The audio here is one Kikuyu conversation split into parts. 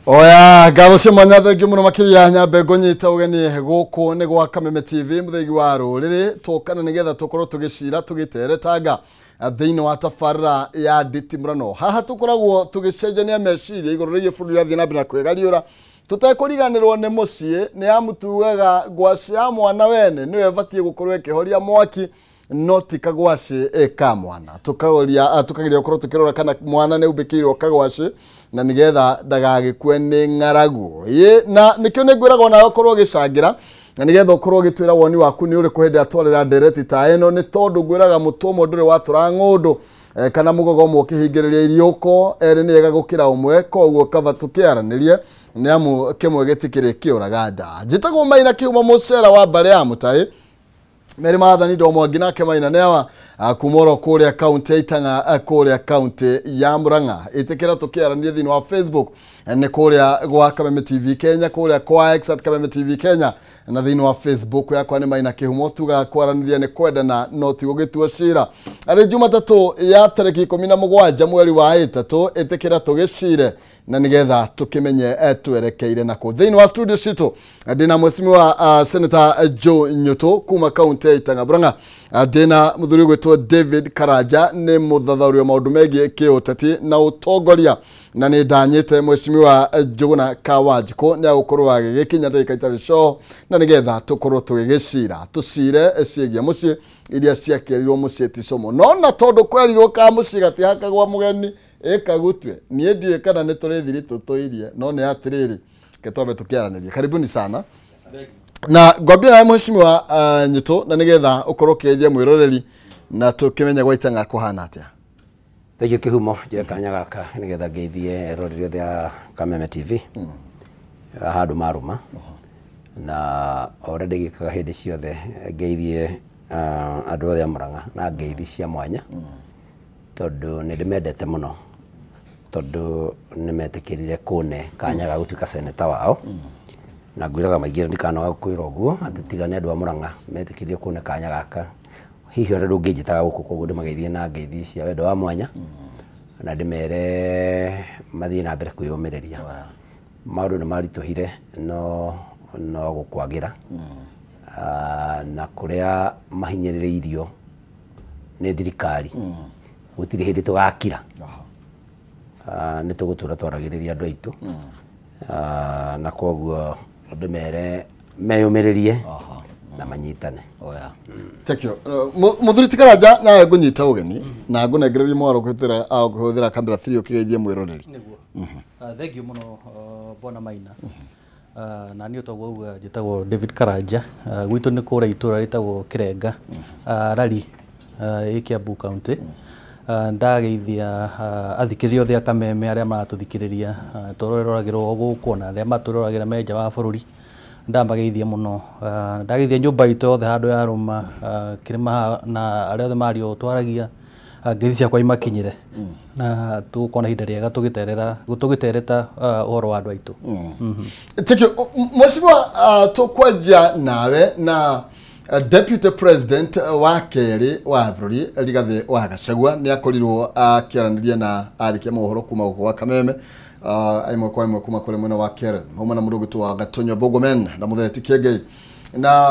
Oya ngatho cia mwanya, thengiũ mũno makĩria. Nyambe ngũnyita ũgeni gũkũ nĩ gwa Kameme TV, mũthegi wa rũrĩrĩ, tũkana nĩgetha tũkorwo tũgĩcira tũgĩteretanga thĩinĩ wa tabarĩra ya nditimũrano. Haha tũkoragwo tũgĩcenjania meciria igũrũ rĩgiĩ bũrũri ũrathiĩ na mbere na kwĩgariũra, tũtekũriganĩrwo nĩ mũciĩ. Nĩ amutugaga ngwacĩ ya mwana wene nĩyo ĩbatiĩ gũkorwo ĩkĩhoria mwaki, no ti kagwacĩ ka mwana. Tukageria tukageria gũkorwo tukĩrora kana mwana nĩ umbĩkĩirwo kagwacĩ na nĩgetha ndagagĩkue nĩ ng'aragu. Ĩ na nĩkĩo nĩ ngwĩraga onawe ũkorwo ũgĩcangĩra na nĩgetha ũkorwo ũgĩtwĩra woni waku nĩ ũrĩkũ hĩndĩ ĩrĩa twarĩra ndereti ta ĩno, nĩ tondũ ngwĩraga mũtũ ũmwe ndũrĩ watũra ng'ũndũ, kana mũgogo ũmwe ũkĩhingĩrĩria iriũko, erĩ nĩ ega gũkĩra ũmwe. Koguo kaba tũkĩaranĩrie, nĩ amu kĩmwe gĩtikĩrĩ kĩũraga nda. Njĩtagwo Maina Kĩhumo, mũcera wa mbarĩ ya mũtaĩ Meri Mathani ndo mwangi nake Maina newa kuma oro kũrĩa kaunti ya Itang'a, kũrĩa kaunti ya Murang'a. Ĩtĩkĩra tũkĩaranĩria thĩinĩ wa Facebook, nĩ kũrĩa gwa Kameme TV Kenya, kũrĩa kwa X @KamemeTV Kenya, na thĩinĩ wa Facebook yakwa nĩ Maina Kĩhumo. Tugaga kwaranĩria nĩ kwendana no ti gũgĩtua cira. Arĩ Jumatatũ ya tarĩki 17 mweri wa 3, ĩtĩkĩra tũgĩcire na nĩgetha tũkĩmenye twerekeire nako. Thĩinĩ wa studio citũ ndĩna mheshimiwa Senator Joe Nyutu kuma kaunti ya Itang'a Murang'a, ndĩna mũthuri ũgwĩtwo David Karanja, nĩ mũthathaũri wa maũndũ megiĩ kĩũteti na ũtongoria, na nĩ ndanyĩte mheshimiwa Njuguna Kawanjikũ nĩ agũkorwo agĩgĩkinya ndagĩka itarĩ co na nĩgetha tũkorwo tũgĩgĩcira tũcire ciĩgiĩ mũciĩ iria ciakĩrirwo mũciĩ ti cũmũ. No na tondũ kwerirwo ka mũciĩ gatihakagwa mũgeni ĩkagutwe, niĩ ndiũĩ kana nĩ tũrĩ thiritũ tũirie, no nĩ atĩrĩrĩ, ke twambe tũkĩaranĩria. Karibuni sana na ngwambia nawe mheshimiwa Nyutu, na nĩgetha ũkorwo ũkĩgeithia mwĩroreri na tũkĩmenye gwa Itang'a kũhana atĩa. Thengiũ Kĩhumo, njoe kanya gaka nĩgetha ngeithie eroreri othe a Kameme TV handũ marũma, na o ũrĩa ndĩgĩkaga hĩndĩ ciothe, ngeithie andũ othe a Murang'a na ngeithi cia mwanya, tondũ nĩ ndĩmendete mũno, tondũ nĩ metĩkĩrire kũne kanya ga gũtuĩka seneta wao. Na ngwĩraga maingĩ, ndikanoga kwĩra ũguo atĩ tiga nĩ andũ a Murang'a metĩkĩrire kũne kanya gaka, hihi ona ndũngĩnjĩtaga gũkũ. Koguo ndĩmageithie na ngeithi cia wendo wa mwanya na ndĩmere mathiĩ na mbere kwĩyũmĩrĩria. Maũndũ nĩ maritũhire, no no gũkwagĩra, na kũrĩa mahinyĩrĩrĩirio nĩ thirikari gũtirĩ hĩndĩ tũgakira. Nĩ tũgũtũra twaragĩrĩria andũ aitũ, na koguo ndĩmere meyũmĩrĩrie na manyitane. Oya. Thank you. Mũthuri ti Karanja, nawe ngũnyita ũgeni na ngũnengererie mwaro kũhũthĩra kamera 3 ũkĩgeithie mwĩroreri. Nĩguo. Thank you mũno, bwana Maina. Na niĩ toguo uga njĩtagwo David Karanja. Gwitũ nĩ kũrĩa itũra rĩtagwo Kĩrenga, Rari, ĩ Kiambu County. Ndageithia athikĩrĩria othe a Kameme arĩa maratũthikĩrĩria, tũroragĩrwo gũkũ na arĩa matũroragĩra me nja wa bũrũri, ndamageithia mũno. Ndageithia nyũmba itũ yothe handũ ya rũma kĩrĩma, na arĩa othe mario twaragia, ngeithi ciakwa imakinyĩre, na tũgũkorwo na ihinda rĩega tũgĩterera tũgĩtereta ũhoro wa andũ aitũ. Thank you. Mheshimiwa, tũkwanjia nawe na Deputy President wa kerĩ wa bũrũri Rigathĩ wa Gachagua nĩ akorirwo akĩaranĩria na arĩkia mohoro kuma gũkũ gwa Kameme, ĩmwe kwa ĩmwe kuma kũrĩ mwena wa Karen mauma na mũndũ ũgwĩtwo wa Gatonyo Bogomen na Mũtheti Kĩengei, na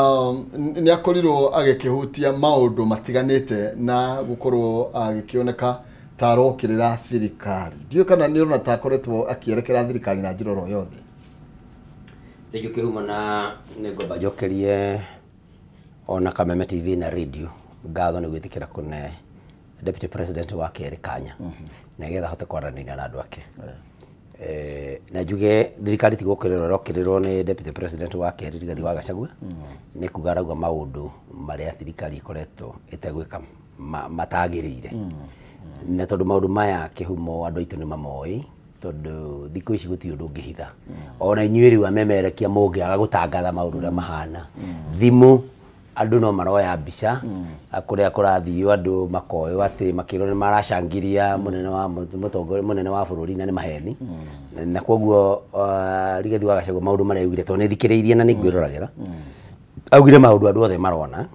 nĩ akorirwo agĩkĩhutia maũndũ matiganĩte na gũkorwo agĩkĩoneka ta arokĩrĩra thirikari. Ndiũĩ kana nĩ ũrona ta akoretwo akĩerekera thirikari na njĩra oro yothe. Thengiũ Kĩhumo, na nĩ ngwamba njokerie ona Kameme TV na radio ngatho nĩ gwĩtĩkĩra kũne Deputy President wa kerĩ kanya nĩgetha ahote kwaranĩria na andũ ake. Na njuge thirikari ti gũkĩrĩrwo ĩrokĩrĩrwo nĩ Deputy President wa kerĩ Rigathi wa Gachagua, nĩ kuga arauga maũndũ marĩa thirikari ĩkoretwo ĩtegwĩka matagĩrĩire, na tondũ maũndũ maya Kĩhumo andũ aitũ nĩ mamoĩ, tondũ thikũ ici gũtirĩ ũndũ ũngĩhitha. Ona inyuĩ rĩu amemerekia mũngĩaga gũtangatha maũndũ ũrĩa mahana, thimũ andũ no maroya mbica kũrĩa kũrathio, andũ makoywo atĩ makĩrwo nĩ maracangiria mũnene wa mũtongoria mũnene wa bũrũri, na nĩ maheni. Na koguo Rigathi wa Gachagua maũndũ marĩa augire, tondũ nĩ thikĩrĩirie na nĩ ngwĩroragĩra, augire maũndũ andũ othe marona.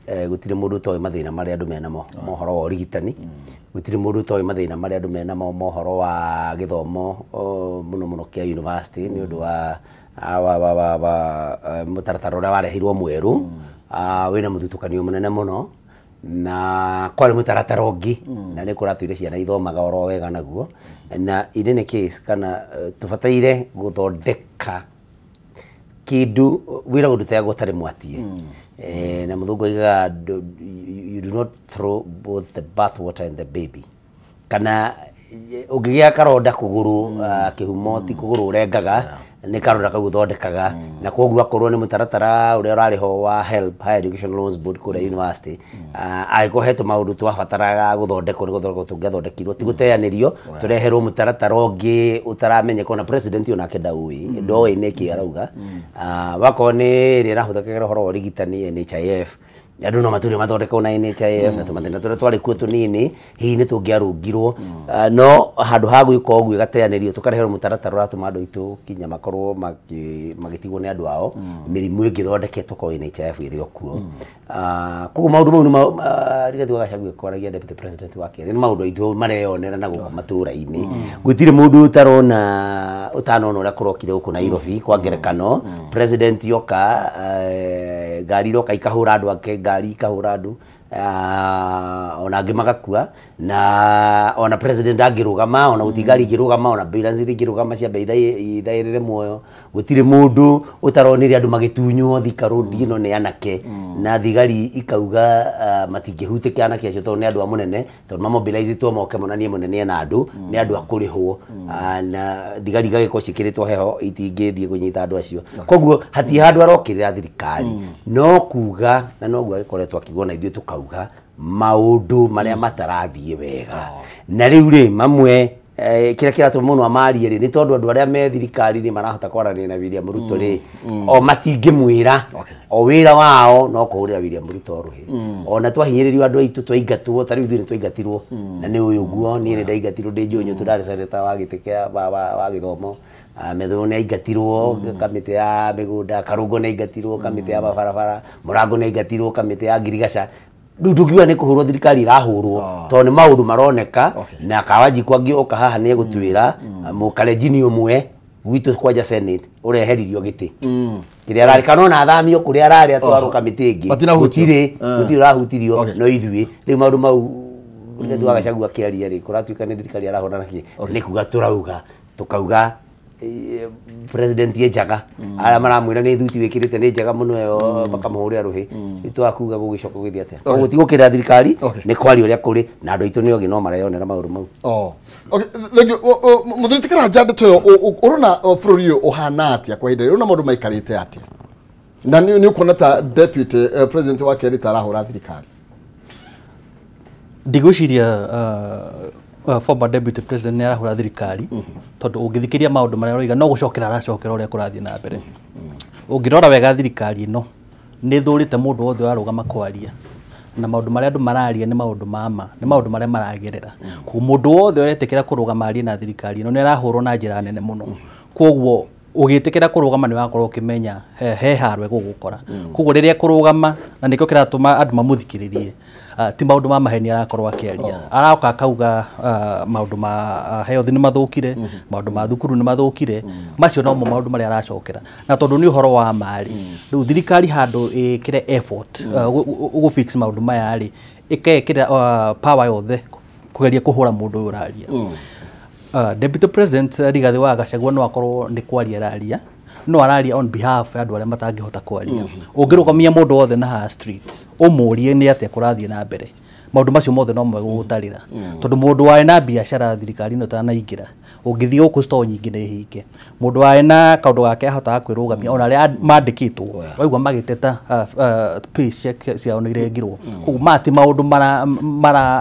Gũtirĩ mũndũ ũtoĩ mathĩna marĩa andũ menamo, mohoro wa ũrigitani, Gũtirĩ mũndũ ũtoĩ mathĩna marĩa andũ mena mo mohoro wa gĩthomo mũno mũno kĩa university nĩ ũndũ wa mũtaratara ũrĩa warehirwo mwerũ wĩna mũthutũkanio mũnene mũno na kwarĩ mũtaratara ũngĩ na nĩ kũratũire ciana ithomaga oro wega naguo na in any case kana tũbataire gũthondeka kĩndũ wĩra ũndũ ũtarĩ mwatie. Na mũthũngũ oigaga you do not throw both the bath water and the baby. Kana ũngĩgĩa karonda kũgũrũ kĩhumo ti kũgũrũ ũrengaga nĩ karonda kau ũthondekaga na koguo akorwo nĩ mũtaratara ũrĩa ũrarĩ ho wa HELB, Higher Education Loans Board kũrĩa university angĩkorwo he tũmaũndũ twabataraga gũthondekwo nĩ gũthondekwo tũngĩathondekirwo ti gũteanĩrio tũreherwo mũtaratara ũngĩ ũtaramenyeka ona president onake ndaũĩ ndoĩ nĩkĩ arauga. Wakorwo nĩ ĩrĩa ĩrahũthĩkaga ũhoro wa ũrigitani NHIF andũ no matũire mathondekwo na NHIF na tũmathĩna tũrĩa twarĩ kuo tũnini hihi nĩ tũngĩarũngirwo no handũ ha gwĩka ũguo ĩgateanĩrio tũkareherwo mũtaratara ũratũma andũ aitũ kinya makorwo magĩtigwo nĩ andũ ao mĩrimũ ĩngĩthondeketwo korwo NHIF ĩrĩ o kuo. Koguo maũndũ mau nĩ Rigathi wa Gachagua kwaragia deputy president wa kerĩ nĩ maũndũ aitũ mareyonera na gũkũ matũra-inĩ. Gũtirĩ mũndũ ũtarona ũtanona ũrĩa kũrokire gũkũ Nairobi kwa ngerekano president yoka ngari iroka ikahũra andũ ake ngari ikahũra andũ ona angĩ magakua na ona president angĩrũgama ona gũtirĩ ngari ingĩrũgama ona ambulance ingĩrũgama ciambe ithaĩrĩre muoyo. Gũtirĩ mũndũ ũtaronire andũ magĩtunywo Thika Road ĩno nĩ anake na thigari ikauga matingĩhutĩka anake acio tondũ nĩ andũ a mũnene tondũ mamobilizĩtwo moke monanie mũnene ena andũ nĩ andũ a kũrĩhwo na thigari igagĩkorwo ciĩkĩrĩtwo heho itingĩthiĩ kũnyita andũ acio. Koguo hatirĩ handũ arokĩrĩra thirikari no kuga na noguo agĩkoretwo akiuga na ithuĩ tũkauga maũndũ marĩa matarathiĩ wega na rĩu rĩ mamwe kĩrĩa kĩratũma mũno amarie rĩ nĩ tondũ andũ arĩa me thirikari nĩ marahota kwaranĩria na William Ruto rĩ o matingĩmwĩra o wĩra wao no kũhũrĩra William Ruto rũhĩ. Ona twahinyĩrĩrio andũ aitũ twaingatwo ta rĩu ithuĩ nĩ twaingatirwo na nĩ ũyũ ũguo niĩ nĩ ndaingatirwo ndĩ Njũnyũ tũrarĩ senator wa gĩtĩ kĩa wa gĩthomo. Methũ nĩ aingatirwo kamĩtĩ ya mĩgũnda, Karũngo nĩ aingatirwo kamĩtĩ ya mabarabara, Mũrango nĩ aingatirwo kamĩtĩ ya ngirigaca. Rĩu tũngiuga nĩ kũhũrwo thirikari ĩrahũrwo tondũ nĩ maũndũ maroneka na Kawanjikũ angĩũka haha nĩ egũtwĩra mũkalenjini ũmwe gwitũ kwanja Senate ũreheririo gĩtĩ kĩrĩa ararĩ kana ona athamio kũrĩa ararĩ atwarwo kamĩtĩ ĩngĩ gũtirĩ ũrahutirio no ithuĩ. Rĩu maũndũ mau Rigathi wa Gachagua akĩaria rĩ kũratuĩka nĩ thirikari arahũra nakĩ nĩ kuga tũrauga tũkauga president ye njaga arĩa maramwĩra nĩ thuti wĩkĩrĩte nĩ njega mũno ĩyo makamũhũrĩra rũhĩ nĩtwakuga gũgĩcoka gũgĩthiĩ atĩa. Koguo ti gũkĩrĩra thirikari nĩ kwaria ũrĩa kũrĩ na andũ aitũ nĩ ogĩ no mareyonera maũndũ mau. Thank you. Mũthuri ti Karanja ndeto ĩyo ũrona bũrũri ũyũ ũhana atĩa kwa ihinda rĩrĩ ũrona maũndũ maikarĩte atĩa na nĩ ũkuona ta deputy president wa kerĩ ta arahũra thirikari? Ndigwĩciria former deputy president nĩ arahũra thirikari tondũ ũngĩthikĩria maũndũ marĩa aroiga no gũcokera aracokera ũrĩa kũrathiĩ na mbere. Ũngĩrora wega thirikari ĩno nĩ ĩthũrĩte mũndũ wothe ũrarũgama kwaria na maũndũ marĩa andũ mararia nĩ maũndũ ma ma nĩ maũndũ marĩa maragerera. Koguo mũndũ wothe ũretĩkĩra kũrũgama arie na thirikari ĩno nĩ arahũrwo na njĩra nene mũno. Koguo ũgĩtĩkĩra kũrũgama nĩ wakorwo ũkĩmenya he haro ĩgũgũkora. Koguo rĩrĩa kũrũgama na nĩkĩo kĩratũma andũ mamũthikĩrĩrie ti maũndũ ma maheni arakorwo akĩaria aroka akauga maũndũ ma health nĩ mathũkire maũndũ ma thukuru nĩ mathũkire macio nomo maũndũ marĩa aracokera na tondũ nĩ ũhoro wa mari rĩu thirikari handũ ĩkĩre effort gũ fix maũndũ maya rĩ ĩkekĩra power yothe kũgeria kũhũra mũndũ ũyũ ũraria. Deputy President Rigathi wa Gachagua no akorwo nĩ kwaria araria no araria on behalf ya andũ arĩa matangĩhota kwaria. Ũngĩrũgamia mũndũ wothe na haha street ũmũrie nĩ atĩa kũrathiĩ na mbere maũndũ macio mothe no megũgũtarĩra tondũ mũndũ warĩ na biacara thirikari ĩno ĩtanaingĩra ũngĩthiĩ gũkũ store nyingĩ nĩ hinge mũndũ warĩ na kaũndũ gake ahotaga kwĩrũgamia ona arĩa mandĩkĩtwo waigua magĩteta paycheck ciao nĩ irengirwo. Koguo maya ti maũndũ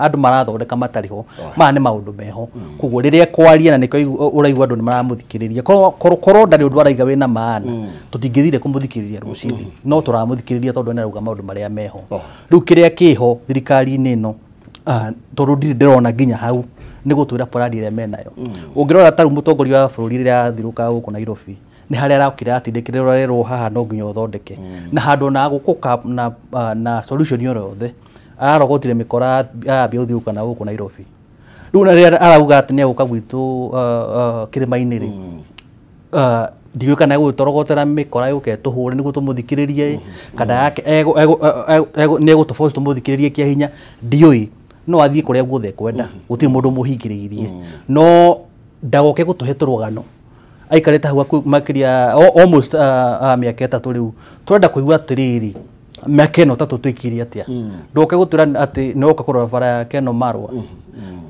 andũ marathondeka matarĩ ho maya nĩ maũndũ meho. Koguo rĩrĩa kwaria na nĩkĩo ũraigua andũ nĩ maramũthikĩrĩria korwo ndarĩ ũndũ araiga wĩna maana tũtingĩthire kũmũthikĩrĩria rũcinĩ no tũramũthikĩrĩria tondũ nĩ arauga maũndũ marĩa meho. Rĩu kĩrĩa kĩho thirikari-inĩ ĩno tondũ ndirĩ ndĩrona nginya hau nĩ gũtwĩra plan ĩrĩa menayo. Ũngĩrora ta rĩu mũtongoria wa bũrũri rĩrĩa athirũka gũkũ Nairobi nĩ harĩa arokire atindĩkĩrĩrwo arerwo haha no nginya ũthondeke na handũ ona gũkũka na solution oro yothe ararogotire mĩkora arambia gũthiũka na gũkũ Nairobi. Rĩu na rĩrĩa arauga atĩ nĩ egũka gwitũ kĩrĩma-inĩ rĩ, ndiũĩ kana egũgĩtorogotera mĩkora yũke tũhũre nĩguo tũmũthikĩrĩrie, kana yake nĩ egũtũforce tũmũthikĩrĩrie kĩa hinya, ndiũĩ. No athiĩ kũrĩa guothe ekwenda, gũtirĩ mũndũ mũhingĩrĩirie, no ndagoke gũtũhe tũrũgano aikarĩte hau makĩria almost mĩaka 3 rĩu. Tũrenda kũigua atĩrĩrĩ, mĩaka ĩno 3 twĩkire atĩa? Ndũke gũtwĩra atĩ nĩ woka kũrora bara ya Keno Marwa,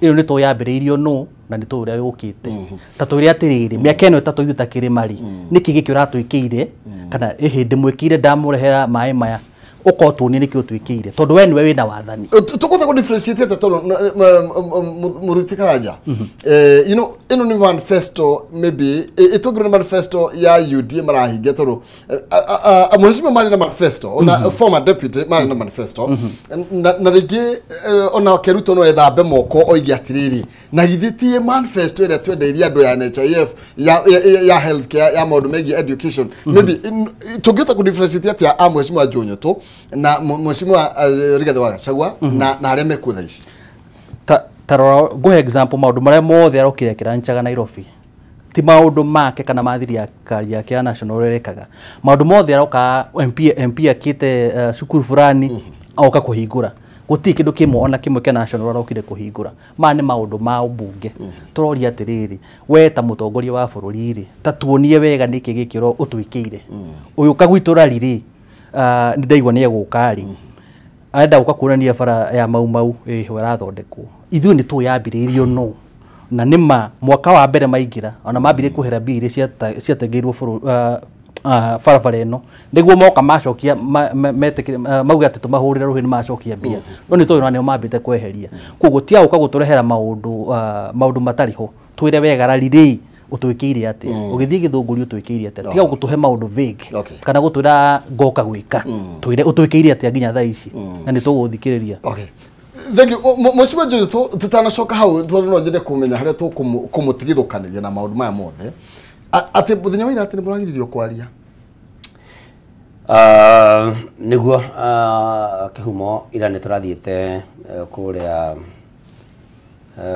ĩyo nĩ tũĩ yambĩrĩirio nũ na nĩ tũĩ ũrĩa yũkĩte. Ta twĩre atĩrĩrĩ, mĩaka ĩno 3 ithuĩ ta kĩrĩma rĩ, nĩkĩ gĩkĩ ũratwĩkĩire, kana ĩ hĩndĩ mwĩkĩire ndamũrehera maĩ maya, ũkorwo tuonie nĩkĩ ũtwĩkĩire, tondũ we nĩwe wĩna wathani. Tũkũhota kũ differentiate atĩa, tondũ Mũruti Karanja, you know, ĩno nĩ manifesto, maybe ĩtũngĩrwo nĩ manifesto ya UDA marahingia, tondũ mheshimiwa marĩ na manifesto, ona former deputy marĩ na manifesto, na rĩngĩ ona Keruto no ethambe moko oige atĩrĩrĩ, na githĩ ti manifesto ĩrĩa twendeirie andũ ya NHIF, ya healthcare, ya maũndũ megiĩ education? Maybe tũngĩhota kũ differentiate atĩa a mheshimiwa Njunyutu na mheshimiwa Rigathi wa Gachagua na arĩa mekuo thaa ici? Ta rora, ngũhe example, maũndũ marĩa mothe arokire akĩranchaga Nairobi ti maũndũ make kana ma thirikari yake ya national ũrĩa ĩrekaga. Maũndũ mothe aroka, MP akĩte cukuru fulani oka kũhingũra, gũtirĩ kĩndũ kĩmwe ona kĩmwe kĩa national arokire kũhingũra. Maya nĩ maũndũ ma ũmbunge. Tũroria atĩrĩrĩ, we ta mũtongoria wa bũrũri rĩ, ta tuonie wega nĩkĩ gĩkĩ ũtwĩkĩire. Ũyũ kagwitũ rari rĩ, nĩ ndaigua nĩ egũka rĩ, arenda gũka kuonania bara ya Mau Mau ĩho ĩrathondekwo. Ithuĩ nĩ tũĩ yambĩrĩirio no na nĩma mwaka wa mbere maingĩra, ona mambire kũhera mbia iria ciatengeirwo barabara ĩno, nĩguo moka macokia metĩkĩre, mauge atĩ tũmahũrĩre rũhĩ nĩ macokia mbia, no nĩ tũĩ ona nĩo mambĩte kweheria. Koguo ti agũka gũtũrehera maũndũ matarĩ ho. Twĩre wega rari rĩ, ũtwĩkĩire atĩa? Ũgĩthiĩ Gĩthũngũri ũtwĩkĩire atĩa? Tiga gũtũhe maũndũ vague kana gũtwĩra ngoka gwĩka. Twĩre ũtwĩkĩire atĩa nginya thaa ici, na nĩ tũgũthikĩrĩria. Okay. Thank you. Mheshimiwa Njunyutu, tutanacoka hau, tondũ no nyende kũmenya harĩa tũkũmũtigithũkanĩria na maũndũ maya mothe. Atĩ mũthenya wa ira atĩ nĩ mũragiririo kwaria. Nĩguo, kĩhumo, ira nĩ tũrathiĩte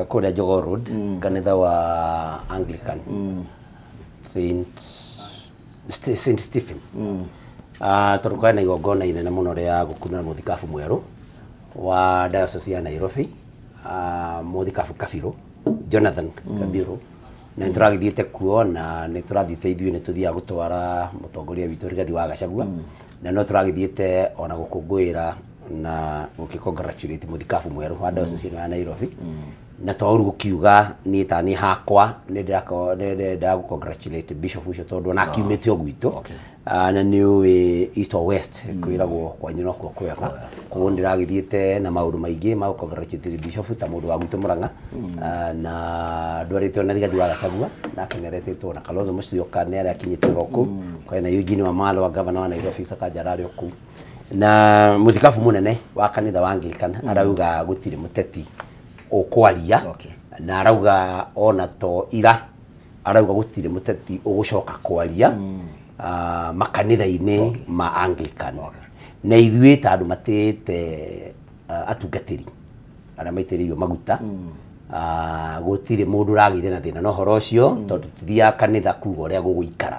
kũrĩa Jogoo Road, kanitha wa Anglican, Saint Stephen, tondũ kwarĩ na igongona inene mũno rĩa gũkunũra mũthikabu mwerũ wa diocese ya Nairobi, mũthikabu Kabiru, Jonathan Kabiru, na nĩ tũragĩthiĩte kuo, na nĩ tũrathiĩte, ithuĩ nĩ tũthiaga gũtwara mũtongoria witũ Rigathi wa Gachagua, na no tũragĩthiĩte ona gũkũngũĩra na gũkĩ congratulate mũthikabu mwerũ wa diocese ĩno ya Nairobi. Na to ũru gũkiuga, niĩ ta niĩ hakwa nĩ ndĩrenda gũ congratulate bishop ũcio, tondũ ona akiumĩte o gwitũ. Na nĩ ũĩ east or west kwĩragwo kwanyu nokuo kwega. Koguo ndĩragĩthiĩte na maũndũ maingĩ ma gũ congratulate bishop ta mũndũ wa gwitũ Mũrang'a. Na ndwarĩtwo na Rigathi wa Gachagua, nake nĩaretĩtwo, na Kalonzo Musyoka nĩ arĩa akinyĩte oro kũu. Kwĩna na Eugene Wamalwa, governor wa Nairobi, Sakaja ararĩ o kũu, na mũthikabu mũnene wa kanitha wa Anglican arauga gũtirĩ mũteti ũkwaria. Na arauga ona to ira, arauga gũtirĩ mũteti ũgũcoka kwaria makanitha-inĩ ma Anglican. Na ithuĩ ta andũ matĩĩte atungatĩri arĩa maitĩrĩirio maguta, gũtirĩ mũndũ ũragĩire na thĩna na ũhoro ũcio, tondũ tũthiaga kanitha kuga ũrĩa gũgũikara.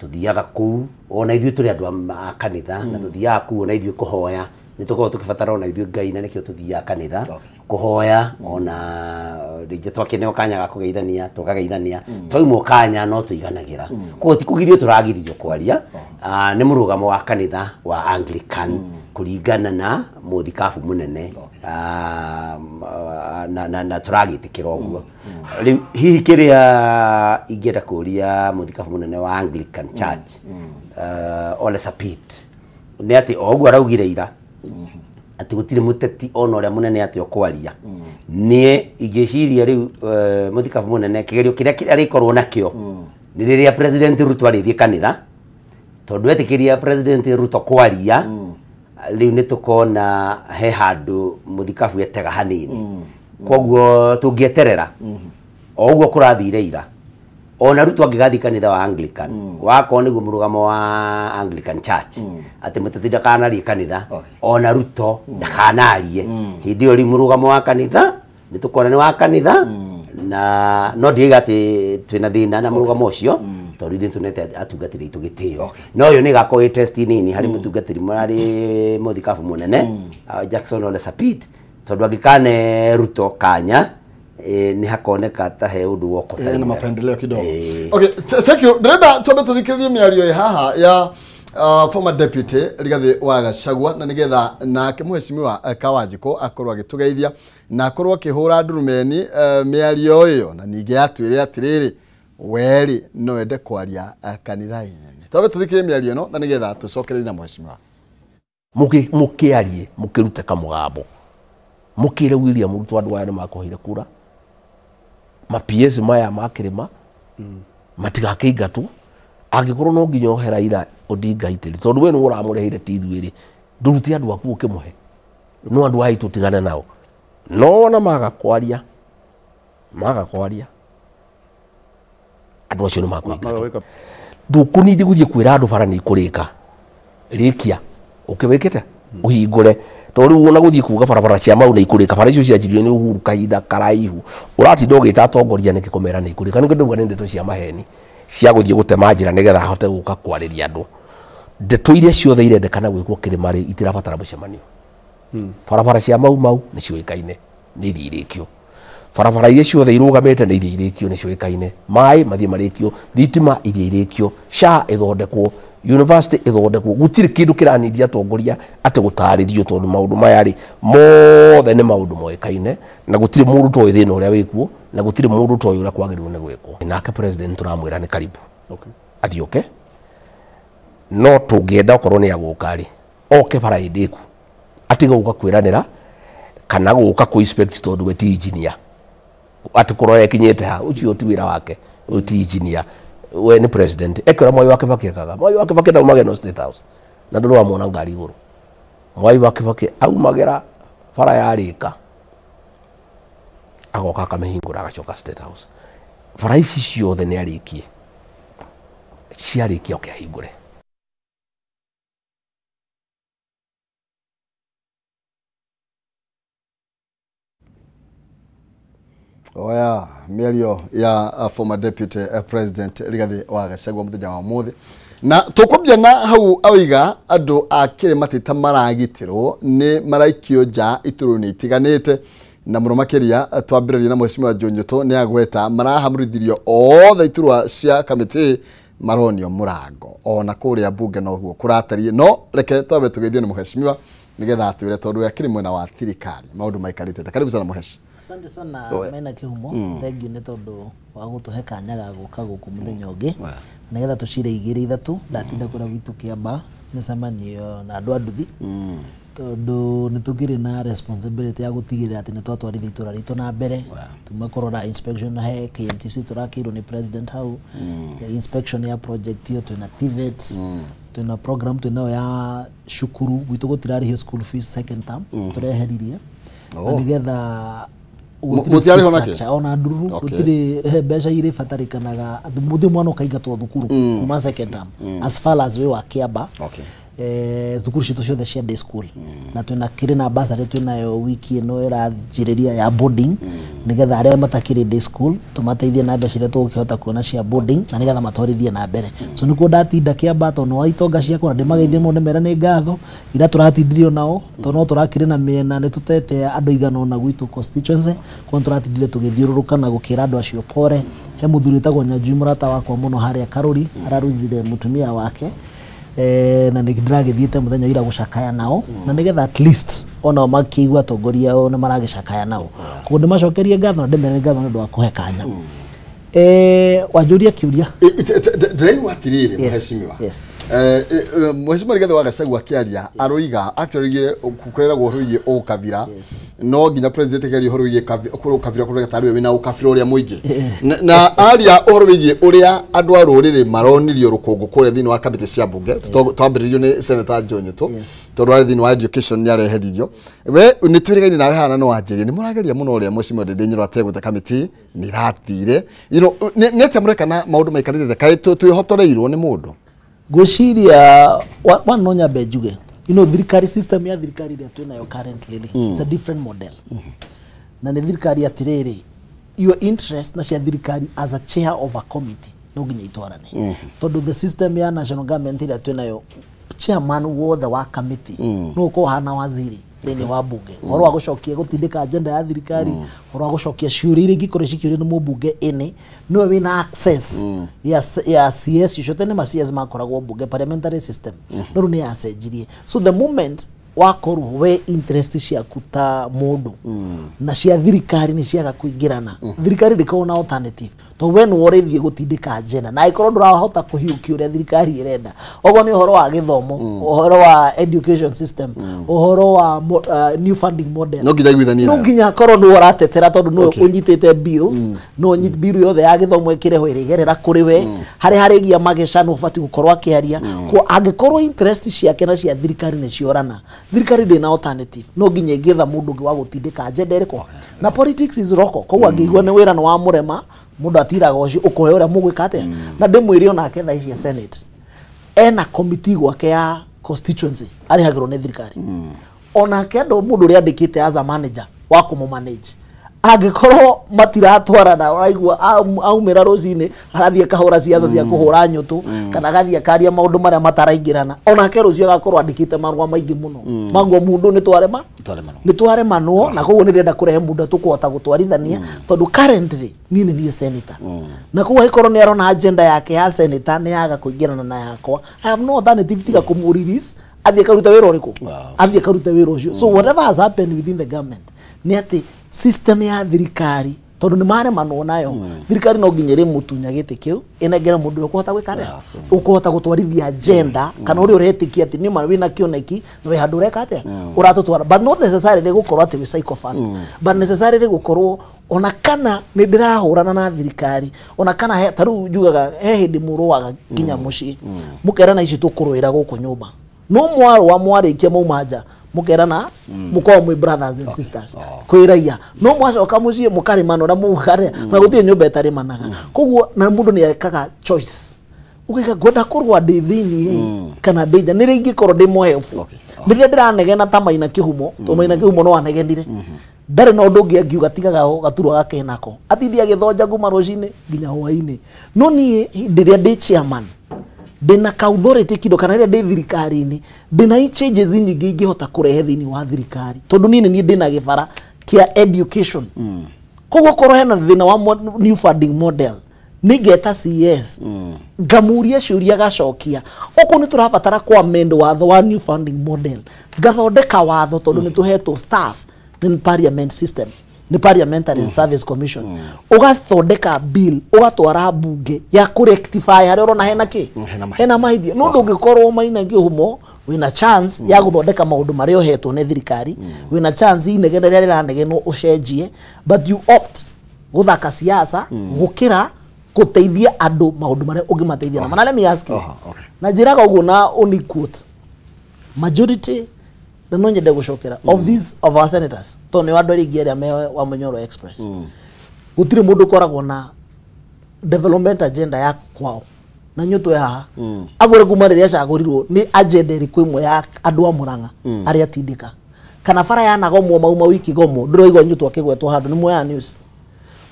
Tũthiaga kũu ona ithuĩ tũrĩ andũ a kanitha, na tũthiaga kũu ona ithuĩ kũhoya. Nĩ tũkoragwo tũkĩbatara ona ithuĩ Ngai, na nĩkĩo tũthiaga kanitha kũhoya. Ona rĩngĩ twakĩneo kanya ga kũgeithania, tũkageithania, twaimwo kanya no tũiganagĩra. Koguo ti kũgirio tũragirio kwaria. Nĩ mũrũgamo wa kanitha wa Anglican kũringana na mũthikabu mũnene. Na tũragĩtĩkĩra ũguo. Rĩu hihi kĩrĩa ingĩenda kũria mũthikabu mũnene wa Anglican Church, Ole Sapit, nĩ atĩ o ũguo araugire ira atĩ gũtirĩ mũteti ona ũrĩa mũnene atĩ ũkwaria, niĩ ingĩciria rĩu mũthikabu mũnene kĩgerio kĩrĩa arĩkorwo nakĩo nĩ rĩrĩa President Ruto arĩthiĩ kanitha, tondũ etĩkĩria President Ruto kwaria, rĩu nĩ tũkona he handũ mũthikabu etega hanini. Koguo tũngĩeterera o ũguo kũrathire ira, ona Ruto angĩgathiĩ kanitha wa Anglican, wakorwo nĩguo mũrũgamo wa Anglican Church atĩ mũteti ndakanarie kanitha, ona Ruto ndakanarie, hĩndĩ ĩyo rĩu mũrũgamo wa kanitha Nĩ tũkona nĩ wa kanitha na no ndiga atĩ twĩna thĩna na mũrũgamo ũcio tondũ ithuĩ tũnete atungatĩri aitũ gĩtĩo. No ũyũ nĩ gakorwo ĩ test nini harĩ mũtungatĩri mararĩ mũthikabu mũnene Jackson Ole Sapit, tondũ angĩkane Ruto kanya nĩ hakoneka ta he ũndũ wokota na mapendeleo kidogo. Okay, thank you. Ndĩrenda twambe tũthikĩrĩrie mĩario ĩ haha ya former deputy Rigathi wa Gachagua na nigetha nake mheshimiwa Kawanjiko akorwo agĩtũgeithia na akorwo akĩhũra ndurumeni mĩario ĩyo na ningĩ atwĩre atĩrĩrĩ weri no ende kwaria kanitha-inĩ. Twambe tũthikĩrĩrie mĩario ĩno na nigetha tũcokererie na mheshimiwa. Mũkĩarie mũkĩrute kamũgambo mũkĩre William Ruto andũ aya nĩmakũheire kura ma PS maya ma kĩrĩma matigakĩingatwo angĩkorwo no nginya ohe Raila Odinga itĩri tondũ we nĩwe ũramũreheire ti ithuĩ rĩ ndũrute andũ aku ũkĩmũhe no andũ aya tũtigane nao no ona maga kwaria andũ acio nĩ makũingatwo. Ndũkũnindi gũthiĩ kwĩra andũ bara nĩ ikũrĩka rĩkia ũkĩwĩkĩte ũhingũre tondũ rĩu ona gũthiĩ kuga barabara cia mau nĩ ikũrĩka bara icio cianjirio nĩ Uhuru kahinda karaihu ũratinda ũgĩta atongoria nĩkĩ kũmera nĩ ikũrĩka nĩkĩo ndauga nĩ ndeto cia maheni cia gũthiĩ gũtema njĩra nĩgetha ahote gũka kwarĩria andũ. Ndeto iria ciothe irendekana gwĩkwo kĩrĩma rĩ itirabatara mũcemanio. Barabara cia mau mau nĩ ciũĩkaine nĩ iria irĩkio, barabara iria ciothe irũgamĩte nĩ iria irĩkio nĩ ciũĩkaine, maĩ mathiĩ marĩkio, thitima iria irĩkio, SHA ĩthondekwo, university ĩthondekwo. Gũtirĩ kĩndũ kĩranidia atongoria atĩ gũtarĩrio tondũ maũndũ maya rĩ mothe nĩ maũndũ moĩkaine na gũtirĩ mũndũ toĩ thĩna ũrĩa wĩkuo na gũtirĩ mũndũ toĩ ũrĩa kwagĩrĩirwo nĩ gwĩkwo. Nake president tũramwĩra nĩ karibu athiĩ oke, no tũngĩenda okorwo nĩ agũka rĩ oke bara ĩndĩku atige gũka kwĩranĩra kana gũka kũ inspect tondũ we ti engineer atĩ kũrora ekinyĩte ha ũcio ti wĩra wake, ũyũ ti engineer we nĩ president. Ekĩra Mwai wa Kibaki ekaga Mwai wa Kibaki ndaumagĩra no State House na ndũrĩ wamwona ngari igũrũ. Mwai wa Kibaki aumagĩra bara yarĩka agoka akamĩhingũra agacoka State House. Bara ici ciothe nĩ arĩkie, ciarĩkia oke ahingũre. Oya mĩario ya former deputy president Rigathi wa Gachagua mũthenya wa ũmũthĩ na tũkwambia na hau oiga andũ a kĩrĩma ti ta maragitĩrwo nĩ maraikio nja itũrũ-inĩ itiganĩte na mũno makĩria twambĩrĩria na mheshimiwa John Nyoto nĩ agweta marahamũrithirio othe iturwa cia kamĩtĩ maronio mũrango ona kũrĩa mbunge noguo kũratariĩ. No reke twambe tũgeithio nĩ mheshimiwa nĩgetha atwĩre tondũ we akĩrĩ mwena wa thirikari maũndũ maikarĩte. Karibu sana mheshi. Asante sana Maina Kĩhumo, thank you nĩ tondũ wa gũtũhe kanya ga gũka gũkũ mũthenya ũngĩ nĩgetha tũcire igĩrĩ ithatũ. Ndatinda kũrĩa gwitũ Kĩamba mĩcemanio na andũ a nduthi tondũ nĩ tũkĩrĩ na responsibility ya gũtigĩrĩra atĩ nĩ twatwarithia itũra ritũ na mbere. Tuma kũrora inspection he KMTC tũrakĩirwo nĩ president hau inspection ya project ĩyo, twĩna TVET, twĩna program twĩnayo ya cukuru gwitũ gũtirarĩhio school fees second term tũreheririe na nĩgetha mũtiarĩho nakĩ ona ndururu gũtirĩ mbeca iria ibatarĩkanaga mũthĩ mwana ũkaingatwo thukuru kuma second term as far as we wa Kĩamba. Thukuru citũ ciothe cia day school na twĩna kĩrĩ na bursary twĩnayo wiki ĩno ĩranjĩrĩria ya boarding nĩgetha arĩa matakĩrĩ day school tũmateithie na mbeca iria tũgũkĩhota kuona cia boarding na nĩgetha matwarithie na mbere. So nĩkuo ndatinda Kĩamba tondũ wa itonga ciakwa na ndĩmageithie mũno ndĩmere nĩ ngatho ira tũratindirio nao tondũ no tũrakĩrĩ na mĩena nĩ tũtete andũ igana ũna gwitũ constituency koguo tũratindire tũgĩthiũrũrũka na gũkĩra andũ acio pore. He mũthuri wĩtagwo Nyanjui mũrata wakwa mũno harĩa Karũri araruzire mũtumia wake na nĩ ndĩragĩthiĩte mũthenya ira gũcakaya nao na nĩgetha at least onao makĩigua atongoria ao nĩ maragĩcakaya nao koguo ndĩmacokerie ngatho na ndĩmere ngatho nĩ ũndũ wa kũhe kanya. Wanjũria kĩũria ndĩraigua atĩrĩrĩ mheshimiwa mheshimiwa Rigathi wa Gachagua akĩaria aroiga actually kwĩragwo ũhoro wĩgiĩ ũkabira no nginya president akĩaria ũhoro wĩgiĩ ũkabira kũrĩa tarĩ we wĩna ũkabira ũrĩa mũingĩ na aria ũhoro wĩgiĩ ũrĩa andũ a rũrĩrĩ maronirio rũkũngũ kũrĩa thĩinĩ wa kamĩtĩ cia mbunge twambĩrĩirio nĩ Senator John Nyoto tondũ arĩ thĩinĩ wa education nĩ areheririo. We nĩ twĩrĩgaine nawe hana no wanjĩrie nĩ mũrageria mũno ũrĩa mheshimiwa Ndindi Nyoro ategũte kamĩtĩ nĩ irathire nĩ atĩa mũreka na maũndũ maikarĩte kaĩ twĩhotoreirwo nĩ mũndũ? Ngwĩciria one no nyambe njuge you know thirikari system ya thirikari ĩrĩa twĩnayo currently it's a different model. Na nĩ thirikari atĩrĩrĩ, your interest na cia thirikari as a chair of a committee no nginya itwarane, tondũ the system ya national government ĩrĩa twĩnayo, chairman wothe wa committee no ũkorwo hana waziri thĩinĩ wa bunge, ũhoro wa gũcokia gũtindĩka agenda ya thirikari, ũhoro wa gũcokia ciũria iria ingĩkorwo cikĩũrio nĩ mũmbunge ĩnĩ, nĩwe wĩna access ya CS icio. Tene ma CS makoragwo bunge, parliamentary system, no rĩu nĩ yacenjirie. So the moment wakorwo we interest ciaku ta mũndũ na cia thirikari nĩ ciaga kũingĩrana, thirikari ndĩkoragwo na alternative, tondũ we nĩwe ũrĩthiĩ gũtindĩka agenda, na angĩkorwo ndũrahota kũhiũkia ũrĩa thirikari ĩrenda, okorwo nĩ ũhoro wa gĩthomo, ũhoro wa education system, ũhoro wa new funding model, No nginya aiguithanie no nayo. Nginya akorwo nĩwe ũratetera, tondũ nĩwe ũnyitĩte bills, no ũnyit bill yothe ya gĩthomo ĩkĩrehwo ĩrĩgerera kũrĩ we, harĩa harĩgia mageca nĩ ũbatiĩ gũkorwo akĩaria. Kwa angĩkorwo interest ciake na cia thirikari nĩ ciorana, thirikari ndĩ na alternative, no nginya ĩngĩetha mũndũ ũngĩ wa gũtindĩka agenda ĩrĩkũ. Na politics is local, koguo angĩigua nĩ wĩra nĩ wa mũrema, mũndũ atiraga ũcio ũkohe ũrĩa mũgwĩka atĩa. Na ndĩmwĩre onake thaa ici ya Senate ena committee gwake ya constituency arĩhagĩrwo nĩ thirikari, onake andũ mũndũ ũrĩa andĩkĩte as a manager wa kũmũ manage, angĩkorwo matiratwarana, ũraigua aumĩra rũcinĩ arathiĩ akahũra ciaca cia kũhũra nyũtũ, kana agathiĩ akaria maũndũ marĩa mataraingĩrana, onake rũciũ agakorwo andĩkĩte marũa maingĩ mũno maguo mũndũ nĩ twarema. Twaremanwo. Nĩ twaremanwo, na koguo nĩ ndĩrenda kũrehe mũndũ tũkũhota gũtwarithania, tondũ currently niĩ nĩ niĩ senator, na koguo angĩkorwo nĩ arona agenda yake ya senator nĩ yaga kũingĩrana na yakwa, I have no alternative tiga kũmũ release athiĩ akaruta wĩra ũrĩkũ, athiĩ akarute wĩra ũcio. So whatever has happened within the government nĩ atĩ system ya thirikari, tondũ nĩ maremanwo nayo, thirikari no nginya ĩrĩmũtunya gĩtĩ kĩu ĩnengere mũndũ ũrĩa ũkũhota gwĩka atĩa, ũkũhota gũtwarithia agenda, kana ũrĩa ũretĩkia atĩ nĩma wĩna kĩoneki na wĩ handũ ũreka atĩa ũratũtwara, but not necessarily gũkorwo atĩ wĩ sycophant, but necessarily gũkorwo ona kana nĩ ndĩrahũrana na thirikari, ona kana ta rĩu njugaga he hĩndĩ mũrũaga nginya mũciĩ, mũkerana ici tũkũrũĩra gũkũ nyũmba, no mwarũa mwarĩkia mauma nja mũkerana mũkorwo mwĩ brothers and sisters kwĩ raia, no mwacoka mũciĩ mũkarĩmana ũrĩa mũkarĩa, na gũtirĩ nyũmba ĩtarĩmanaga. Koguo na mũndũ nĩ ekaga choice, ũgaiga ngwenda kũrũa ndĩ thĩiniĩ kana ndĩ nja, nĩ ingĩkorwo ndĩ mũhebu rĩrĩa ndĩranegena ta Maina Kĩhumo, to Maina Kĩhumo no anegenire, ndarĩ na ũndũ ũngĩ angiuga tigaga gaturwa gake nako atindi agĩthonja kuma rũcinĩ nginya hwainĩ. No niĩ hĩndĩ ĩrĩa ndĩ chairman ndĩna ka authority kindo, kana rĩrĩa ndĩ thirikari-inĩ ndĩna changes nyingĩ ingĩhota kũrehe thĩinĩ wa thirikari, tondũ niĩ nĩ niĩ ndĩna gĩbara kĩa education. Koguo korwo hena thĩna wa new funding model, nĩngeta CS ngamuria ciũria gacokia okorwo nĩ tũrabatara kwa amend watho wa new funding model, ngathondeka watho, tondũ nĩ tũhetwo staff nĩ parliament system, nĩ Parliamentary Service Commission, ũgathondeka bill ũgatwara bunge ya kũ rectify harĩa ũrona hena kĩ, hena mahĩtia. Hena mahĩtia. No ndũngĩkorwo Maina Kĩhumo wĩna chance ya gũthondeka maũndũ marĩa ũhetwo nĩ thirikari, wĩna chance inegene rĩrĩa rĩranegenwo ũcenjie, but you opt gũthaka siasa gũkĩra gũteithia andũ maũndũ marĩa ũngĩmateithia na. Let me ask you, na njĩraga ũguo na only quote majority, na no nyende gũcokera of these of our senators, tondũ nĩ andũ arĩa aingĩ arĩa me wa Munyoro Express, gũtirĩ mũndũ ũkoragwo na development agenda ya kwao na nyũtwe haha agũre kuma rĩrĩa acagũrirwo, nĩ agenda ĩrĩkũ ĩmwe ya andũ a Mũrang'a arĩa atindĩka kana bara yanagomwo mauma wiki gomwo, ndĩraigua nyũtwe akĩgwetwo handũ nĩ muoya news,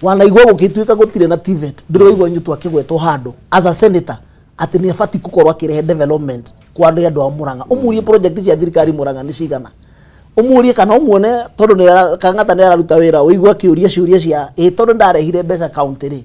wanaigua gũgĩtuĩka gũtirĩ na TVET, ndĩraigua nyũtwe akĩgwetwo handũ as a senator atĩ nĩ abatiĩ gũkorwo akĩrehe development kwa andũ a Mũrang'a. Ũmũrie project cia thirikari Mũrang'a nĩ cigana, ũmũrie kana ũmuone, tondũ nĩ Kang'ata nĩ araruta wĩra, ũigua akĩũria ciũria cia ĩ tondũ ndarehire mbeca county rĩ,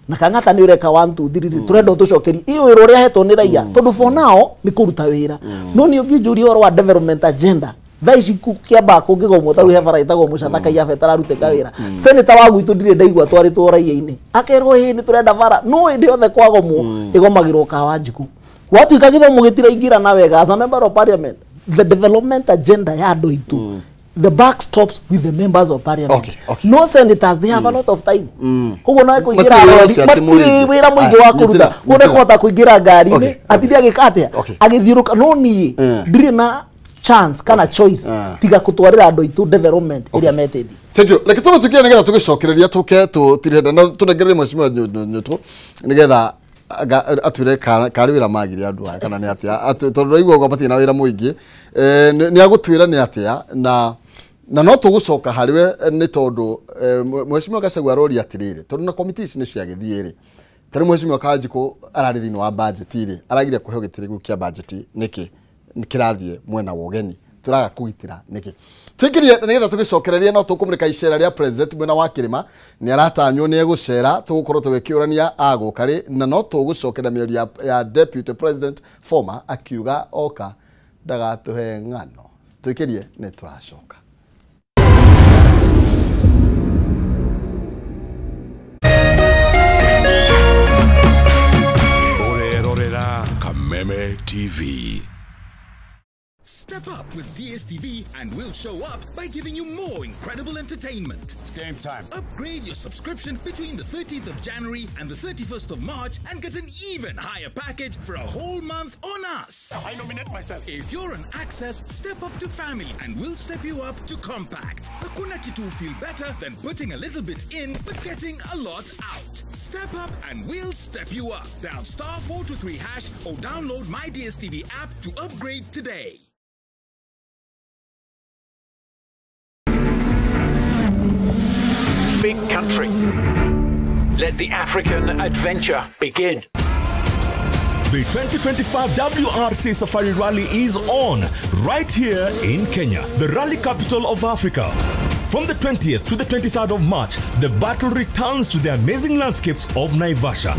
na Kang'ata nĩ ũreka 1 2 3 rĩ, tũrenda ũtũcokerie ĩ wĩra ũrĩa ahetwo nĩ raia, tondũ for now nĩ kũruta wĩra. No nĩ ũngĩnjũria ũhoro wa development agenda thaa ici kĩambaa kũngĩgomwo, tarĩu he bara ĩtagwo Mũcata Kaiabe tararutĩka wĩra, senator wa gwitũ ndirĩ ndaigua twarĩtwo raia-inĩ akerwo ĩ nĩ tũrenda bara, no hĩndĩ yothe kwagomwo ĩgomagĩrwo kawa njikũ, gwatuĩka gĩthomo gĩtiraingĩrana wega. As a member of parliament, the development agenda ya andũ aitũ, the buck stops with the members of parliament. No senators, they have a lot of time, koguo no kũingĩra Matirĩ wĩra rori, ũcio atĩ matirĩ mũingĩ. wĩra mũingĩ Aya, wa kũruta, nyitĩra, koguo nyitĩra. nĩkũhota kũingĩra ngari-inĩ atinde agĩka atĩa, agĩthiũrũka, no niĩ ndirĩ na chance kana choice tiga kũtwarĩra andũ aitũ development ĩrĩa metĩtie. Thank you. Reke tũgĩtukie nĩgetha tũgĩcokereria tũke tũtirenda na tũnengererie mheshimiwa Nyũtũ nĩgetha atwĩre karĩ wĩra magire andũ aya kana nĩ atĩa. Tondũ ndaigua ũguo matirĩ na wĩra mũingĩ. Nĩ agũtwĩra nĩ atĩa na Na no tũgũcoka harĩ we nĩ tondũ Mheshimiwa Gachagua aroria atĩrĩrĩ, tondũ na komiti ici nĩ ciagĩthiĩ rĩ, tarĩu Mheshimiwa Kanjikũ ararĩ thĩinĩ wa budget rĩ, aragire kũheo gĩtĩ gĩu kĩa budget nĩkĩ kĩrathiĩ mwena wa ũgeni, tũraga kũgitĩra nĩkĩ? Tuingĩrie nĩgetha tũgĩcokererie no tũkũmũrĩka icera rĩa president mwena wa kĩrĩma, nĩ aratanywo nĩ egũcera, tũgũkorwo tũgĩkĩũrania agũka rĩ, na no tũgũcokera mĩario ya deputy president former akiuga oka ndagatũhe ng'ano. Tuingĩrie nĩ tũracoka. Ũrerorera Kameme TV. Step up with DSTV and we'll show up by giving you more incredible entertainment. It's game time. Upgrade your subscription between the 13th of January and the 31st of March and get an even higher package for a whole month on us. I nominate myself. If you're an Access, step up to family and we'll step you up to compact. Hakuna kitu feel better than putting a little bit in but getting a lot out. Step up and we'll step you up. Dial *423# or download my DSTV app to upgrade today. Big country. Let the African adventure begin. The 2025 WRC Safari Rally is on right here in Kenya, the rally capital of Africa. From the 20th to the 23rd of March, the battle returns to the amazing landscapes of Naivasha.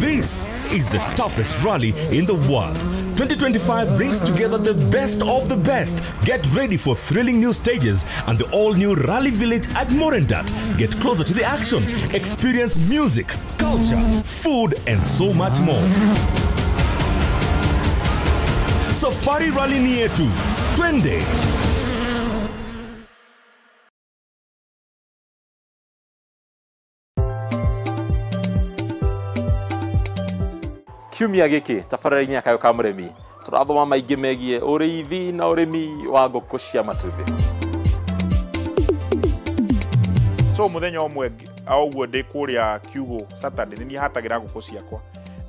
This is the toughest rally in the world. 2025 brings together the best of the best. Get ready for thrilling new stages and the all-new Rally Village at Morendat. Get closer to the action, experience music, culture, food, and so much more. Safari Rally ni yetu. Twende! Kiumia gĩkĩ tabarĩra-inĩ ya Kayũ ka Mũrĩmi tũrathoma maingĩ megiĩ ũrĩithi na ũrĩmi wa ngũkũ cia matumbĩ. So mũthenya ũmwe ũguo ndĩ kũrĩa kiugũ Saturday nĩ niĩ hatagĩra ngũkũ ciakwa,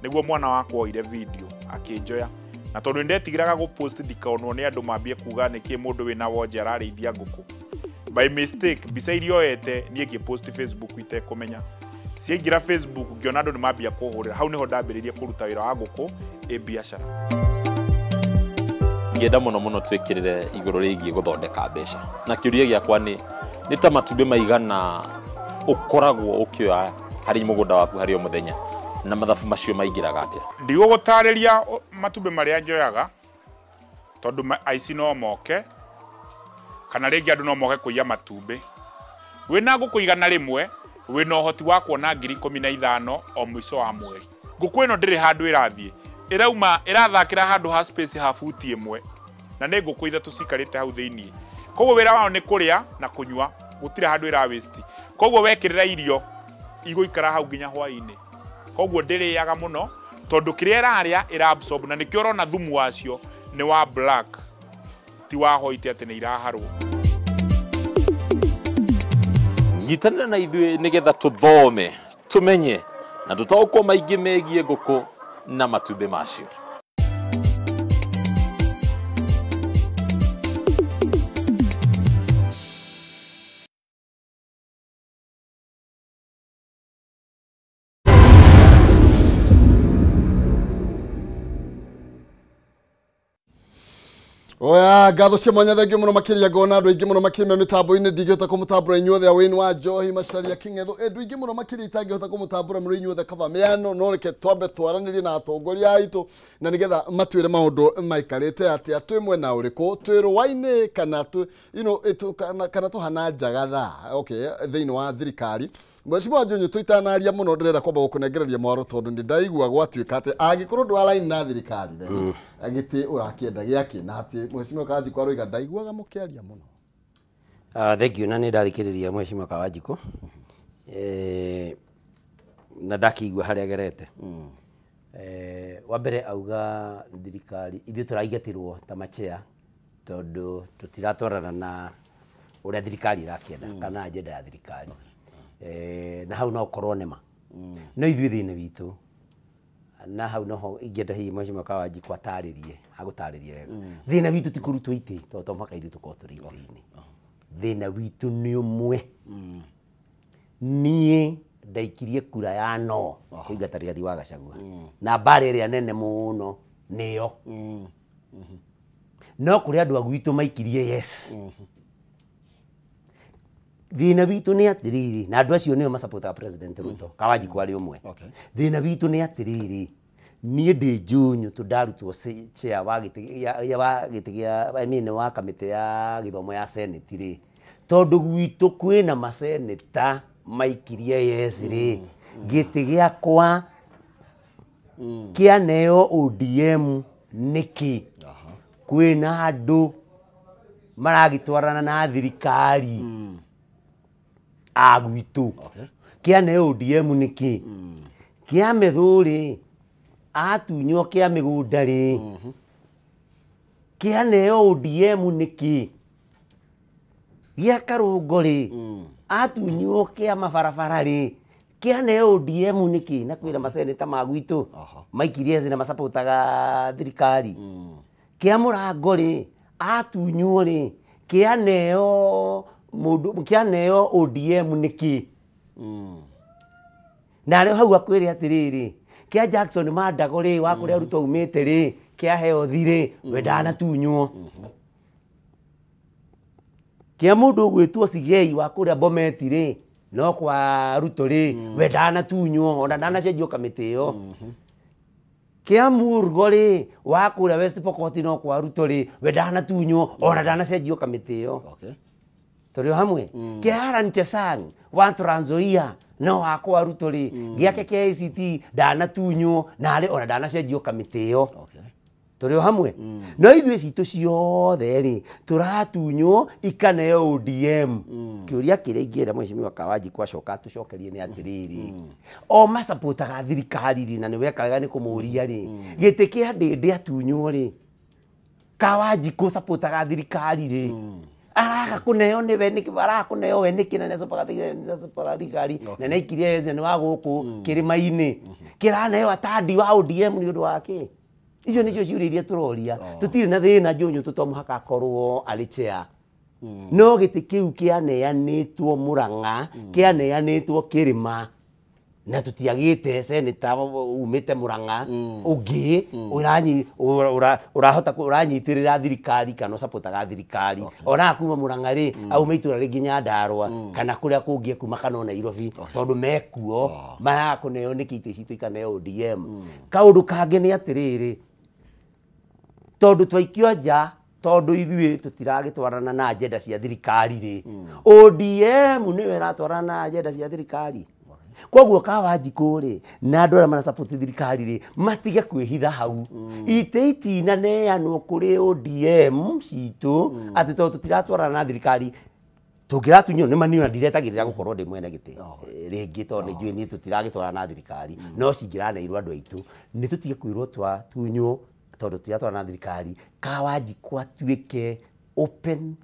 nĩguo mwana wakwa oire video akĩnjoya, na tondũ nĩndetigĩraga gũpost ndikonwo nĩ andũ mambie kuga nĩkĩ mũndũ wĩna wonje ararĩithia ngũkũ. By mistake mbica iria oete niĩ ngĩpost Facebook itekũmenya. Ciaingĩra Facebook ngĩona andũ nĩ mambia kũhũrĩra, hau nĩho ndambĩrĩirie kũruta wĩra wa ngũkũ ĩ biacara. Ngĩenda mũno mũno twĩkĩrĩre igũrũ rĩgiĩ gũthondeka mbeca, na kĩũria gĩakwa nĩ ta matumbĩ maigana ũkoragwo ũkĩoya harĩ mũgũnda waku harĩ o mũthenya, na mathabu macio maingĩraga atĩa? Ndigũgũtarĩria matumbĩ marĩa njoyaga tondũ aici no moke, kana rĩngĩ andũ no moke kũiya matumbĩ. Wĩna ngũkũ 100 wĩna ũhoti wa kuona 15,000 o mũico wa mweri. Ngũkũ ĩno ndĩrĩ handũ ĩrathiĩ, ĩrauma ĩrathakĩra handũ ha space ha futi 1, na nĩ ngũkũ 3 cikarĩte hau thĩinĩ. Koguo wĩra wao nĩ kũrĩa na kũnyua, gũtirĩ handũ ĩra waste. Koguo wekĩrĩra irio igũikara hau nginya hwaĩ-inĩ. Koguo ndĩrĩaga mũno tondũ kĩrĩa ĩrarĩa ĩra absorb, na nĩkĩo ũrona thumu wacio nĩ wa black ti wa white atĩ nĩ iraharwo. Nyitanĩra na ithuĩ nĩgetha tũthome, tũmenye na tũtaũkwo maingĩ megiĩ ngũkũ na matumbĩ macio. Oya ngatho cia mwanya thengio muno makiria ngona andu aingi muno makirime mitambo-inĩ ndingĩhota kũmũtambũra inyuothe a Wayne wa Njohi Macharia King'etho andũ aingĩ mũno makĩria itangĩhota kũmũtambũra mũrĩ inyuothe kaba mĩano no reke twambe twaranĩrie na atongoria aitũ na nĩgetha matwĩre maũndũ maikarĩte atĩa twĩ mwena ũrĩkũ twĩ rũa-inĩ kana twĩ you know kana tũhana njaga thaa okay thĩinĩ wa thirikari. Mheshimiwa Njũnyũ tũitanaria mũno ndĩrenda kwamba gũkũnengereria mwaro tondũ nĩ ndaigua gwatuĩka atĩ angĩkorwo ndũ line na thirikari rĩ gĩtĩ ũrakĩenda gĩakĩ na atĩ Mheshimiwa Kawanjikũ aroiga ndaiguaga mũkĩaria mũno. Thank you na nĩ ndathikĩrĩria Mheshimiwa Kawanjikũ na ndakĩigua harĩa agerete. Wa mbere auga thirikari ithuĩ tũraingatirwo ta machea tondũ tũtiratwarana na ũrĩa thirikari ĩrakĩenda kana agenda ya thirikari. Na hau no korwo nĩma no ithuĩ thĩna witũ na hau noho ingĩenda hihi Mheshimiwa Kawanjikũ atarĩrie agũtarĩrie wega. Thĩna witũ ti kũrutwo itĩ tondũ to mũhaka ithuĩ tũkorwo tũrĩ itĩ-inĩ. Thĩna witũ nĩ ũmwe. Niĩ ndaikirie kura ya no kũingata Rigathi wa Gachagua. Na mbara ĩrĩa nene mũno nĩyo. No kũrĩ andũ a gwitũ maikirie yes. Thĩna witũ nĩ atĩrĩrĩ, na andũ acio nĩo masapotaga President Ruto, Kawanjikũ arĩ ũmwe. Thĩna witũ nĩ atĩrĩrĩ, niĩ ndĩ Njũnyũ tũ ndarutwo chair wa gĩtĩ gĩa I mean wa kamĩtĩ ya gĩthomo ya Senate rĩ, tondũ gwitũ kwĩna maseneta maikirie yes rĩ, gĩtĩ gĩakwa kĩaneo ODM nĩkĩ? Kwĩna andũ maragĩtwarana na thirikari a gwitũ. Kĩaneo ODM nĩkĩ? Kĩa Methũ rĩ, atunywo kĩa mĩgũnda rĩ, kĩaneo ODM nĩkĩ? Gĩa Karũngo rĩ, atunywo kĩa mabarabara rĩ, kĩaneo ODM nĩkĩ? Na kwĩna maseneta ma gwitũ maikirie na masapotaga thirikari. Kĩa Mũrango rĩ, atunywo rĩ, kĩaneo mũndũ, kĩaneo ODM nĩkĩ? Na rĩu hau akwĩre atĩrĩrĩ, kĩa Jackson Mandago rĩ, wa kũrĩa Ruto aumĩte rĩ, kĩa health rĩ, we ndanatunywo. Kĩa mũndũ ũgwĩtwo Sigei wa kũrĩa Bomet rĩ, no kwa Ruto rĩ, we ndanatunywo, ona ndanacenjio kamĩtĩ ĩyo. Kĩa Murgo rĩ, wa kũrĩa West Pokot no kwa Ruto rĩ, we ndanatunywo, ona ndanacenjio kamĩtĩ ĩyo. Tũrĩ o hamwe. Kĩa Alan Chesang wa Trans Nzoia no wa kwa Ruto rĩ, gĩake kĩa ACT ndanatunywo, narĩ ona ndanacenjio kamĩtĩ ĩyo. Tũrĩ o hamwe. No ithuĩ citũ ciothe rĩ, tũratunywo ikaneo ODM. Kĩũria kĩrĩa ingĩenda Mheshimiwa Kawanjikũ acoka atũcokerie nĩ atĩrĩrĩ, o masapotaga thirikari rĩ, na nĩ weka wega nĩ kũmũria rĩ, gĩtĩ kĩa Ndĩndĩ atunywo rĩ, Kawanjikũ sapotaga thirikari rĩ, araga kũneo nĩwe nĩkĩ, araga kũneo we nĩkĩ, na nĩasapotaga thirikari, na nĩaikirie eze nĩ wa gũkũ kĩrĩma-inĩ, kĩraneo Atandi wa ODM nĩ ũndũ wa kĩ? Icio nĩcio ciũria iria tũroria. Tũtirĩ na thĩna Njũnyũ tũ to mũhaka akorwo arĩ chair. No gĩtĩ kĩu kĩaneanĩtwo Mũrang'a, kĩaneanĩtwo kĩrĩma, na tũtiagĩte seneta umĩte Mũrang'a ũngĩ ũrahota ũranyitĩrĩra thirikari kana ũcapotaga thirikari. Ona kuma Mũrang'a rĩ, aume itũra rĩngĩ Nyandarũa kana kũrĩa kũngĩ ekuma kana o Nairobi, tondũ mekuo maraga kũneo nĩkĩ itĩ citũ ikaneo ODM. Kaũndũ kangĩ nĩ atĩrĩrĩ, tondũ twaikio nja, tondũ ithuĩ tũtiragĩtwarana na agenda cia thirikari rĩ, ODM nĩyo ĩratwarana na agenda cia thirikari. Koguo Kawanjikũ rĩ, na andũ arĩa marasupport thirikari rĩ, matige kwĩhitha hau. Itĩ itinaneanwo kũrĩ ODM citũ atĩ tondũ tũtiratwarana na thirikari, tũngĩratunywo nĩ maniona ndiretagĩrĩra gũkorwo ndĩ mwene gĩtĩ rĩngĩ, tondũ nĩ njũĩ niĩ tũtiragĩtwarana na thirikari, no cingĩraneirwo andũ aitũ, nĩ tũtige kwĩrwo twatunywo tondũ tũtiratwarana na thirikari. Kawanjikũ atuĩke open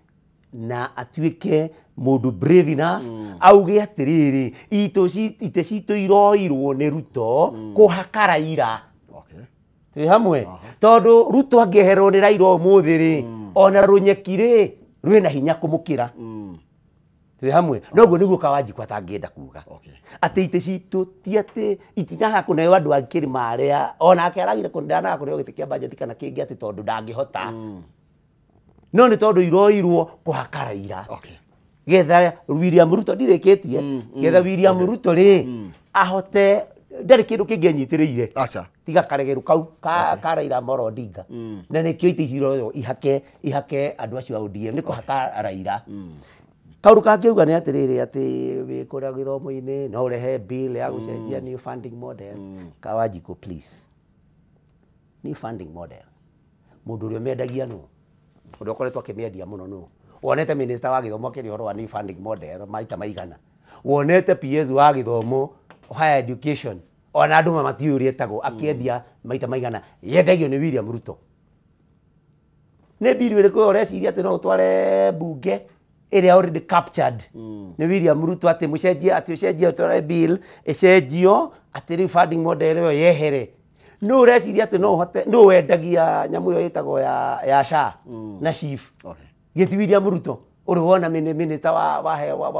na atuĩke mũndũ brave enough, auge atĩrĩrĩ, itĩ citũ iroirwo nĩ Ruto kũhaka Raila. Twĩ hamwe. Tondũ Ruto angĩeherwo nĩ Raila ũmũthĩ rĩ, ona rũnyeki rĩ, rwĩna hinya kũmũkĩra. Twĩ hamwe. Noguo nĩguo Kawanjikũ atangĩenda kuga. Atĩ itĩ citũ ti atĩ itinaga kũneo andũ a kĩrĩma arĩa onake aragire ndanaga kũneo gĩtĩ kĩa budget kana kĩngĩ atĩ tondũ ndangĩhota. No nĩ tondũ iroirwo kũhaka Raila. Getha William Ruto ndirĩkĩtie, getha William Ruto rĩ ahote, ndarĩ kĩndũ kĩngĩ anyitĩrĩire. Tiga karegeru kau ka Raila Amolo Odinga. Na nĩkĩo itĩ ici iroywo ihake andũ acio a ODM nĩ kũhaka Raila. Kaũndũ kangĩuga nĩ atĩrĩrĩ, atĩ wĩ kũrĩa gĩthomo-inĩ no ũrehe bill ya gũcenjia new funding model. Kawanjikũ please, new funding model, mũndũ ũrĩa ũmĩendagia nũ? Ũrĩa ũkoretwo akĩmĩendia mũno nũ? Wonete minister wa gĩthomo akĩaria ũhoro wa new funding model maita maigana? Wonete PS wa gĩthomo higher education ona andũ matiũĩ ũrĩa etagwo akĩendia maita maigana? Yendagio nĩ William Ruto. Nĩ bill ĩrĩkũ ũreciria atĩ no ũtware mbunge ĩrĩa already captured nĩ William Ruto, atĩ mũcenjie, atĩ ũcenjie ũtware bill ĩcenjio atĩ rĩu funding model ĩyo yehere? Nũ ũreciria atĩ no ũhote? Nũ wendagia nyamũ ĩyo ĩtagwo ya SHA na SHIF? Gĩti William Ruto. Uri wona minista wa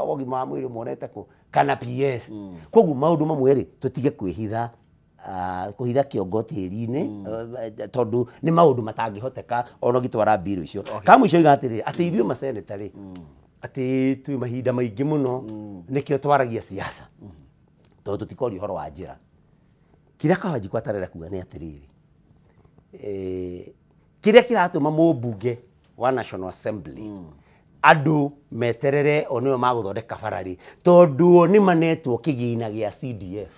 ũgima wa mwĩrĩ muonete kũ kana PS. Koguo maũndũ mamwe rĩ tũtige kwĩhitha kũhitha kĩongo tĩri-inĩ tondũ nĩ maũndũ matangĩhoteka ona ũgĩtwara mbirũ icio. Ka mũico iga atĩrĩrĩ atĩ ithuĩ maseneta rĩ atĩ twĩ mahinda maingĩ mũno nĩkĩo twaragia siasa tondũ tũtikoria ũhoro wa njĩra. Kĩrĩa Kawanjikũ atarenda kuga nĩ atĩrĩrĩ kĩrĩa kĩratũma mũmbunge wa National Assembly andũ meterere o nĩo magũthondeka bara rĩ tondũ o nĩ manetwo kĩgĩna gĩa CDF.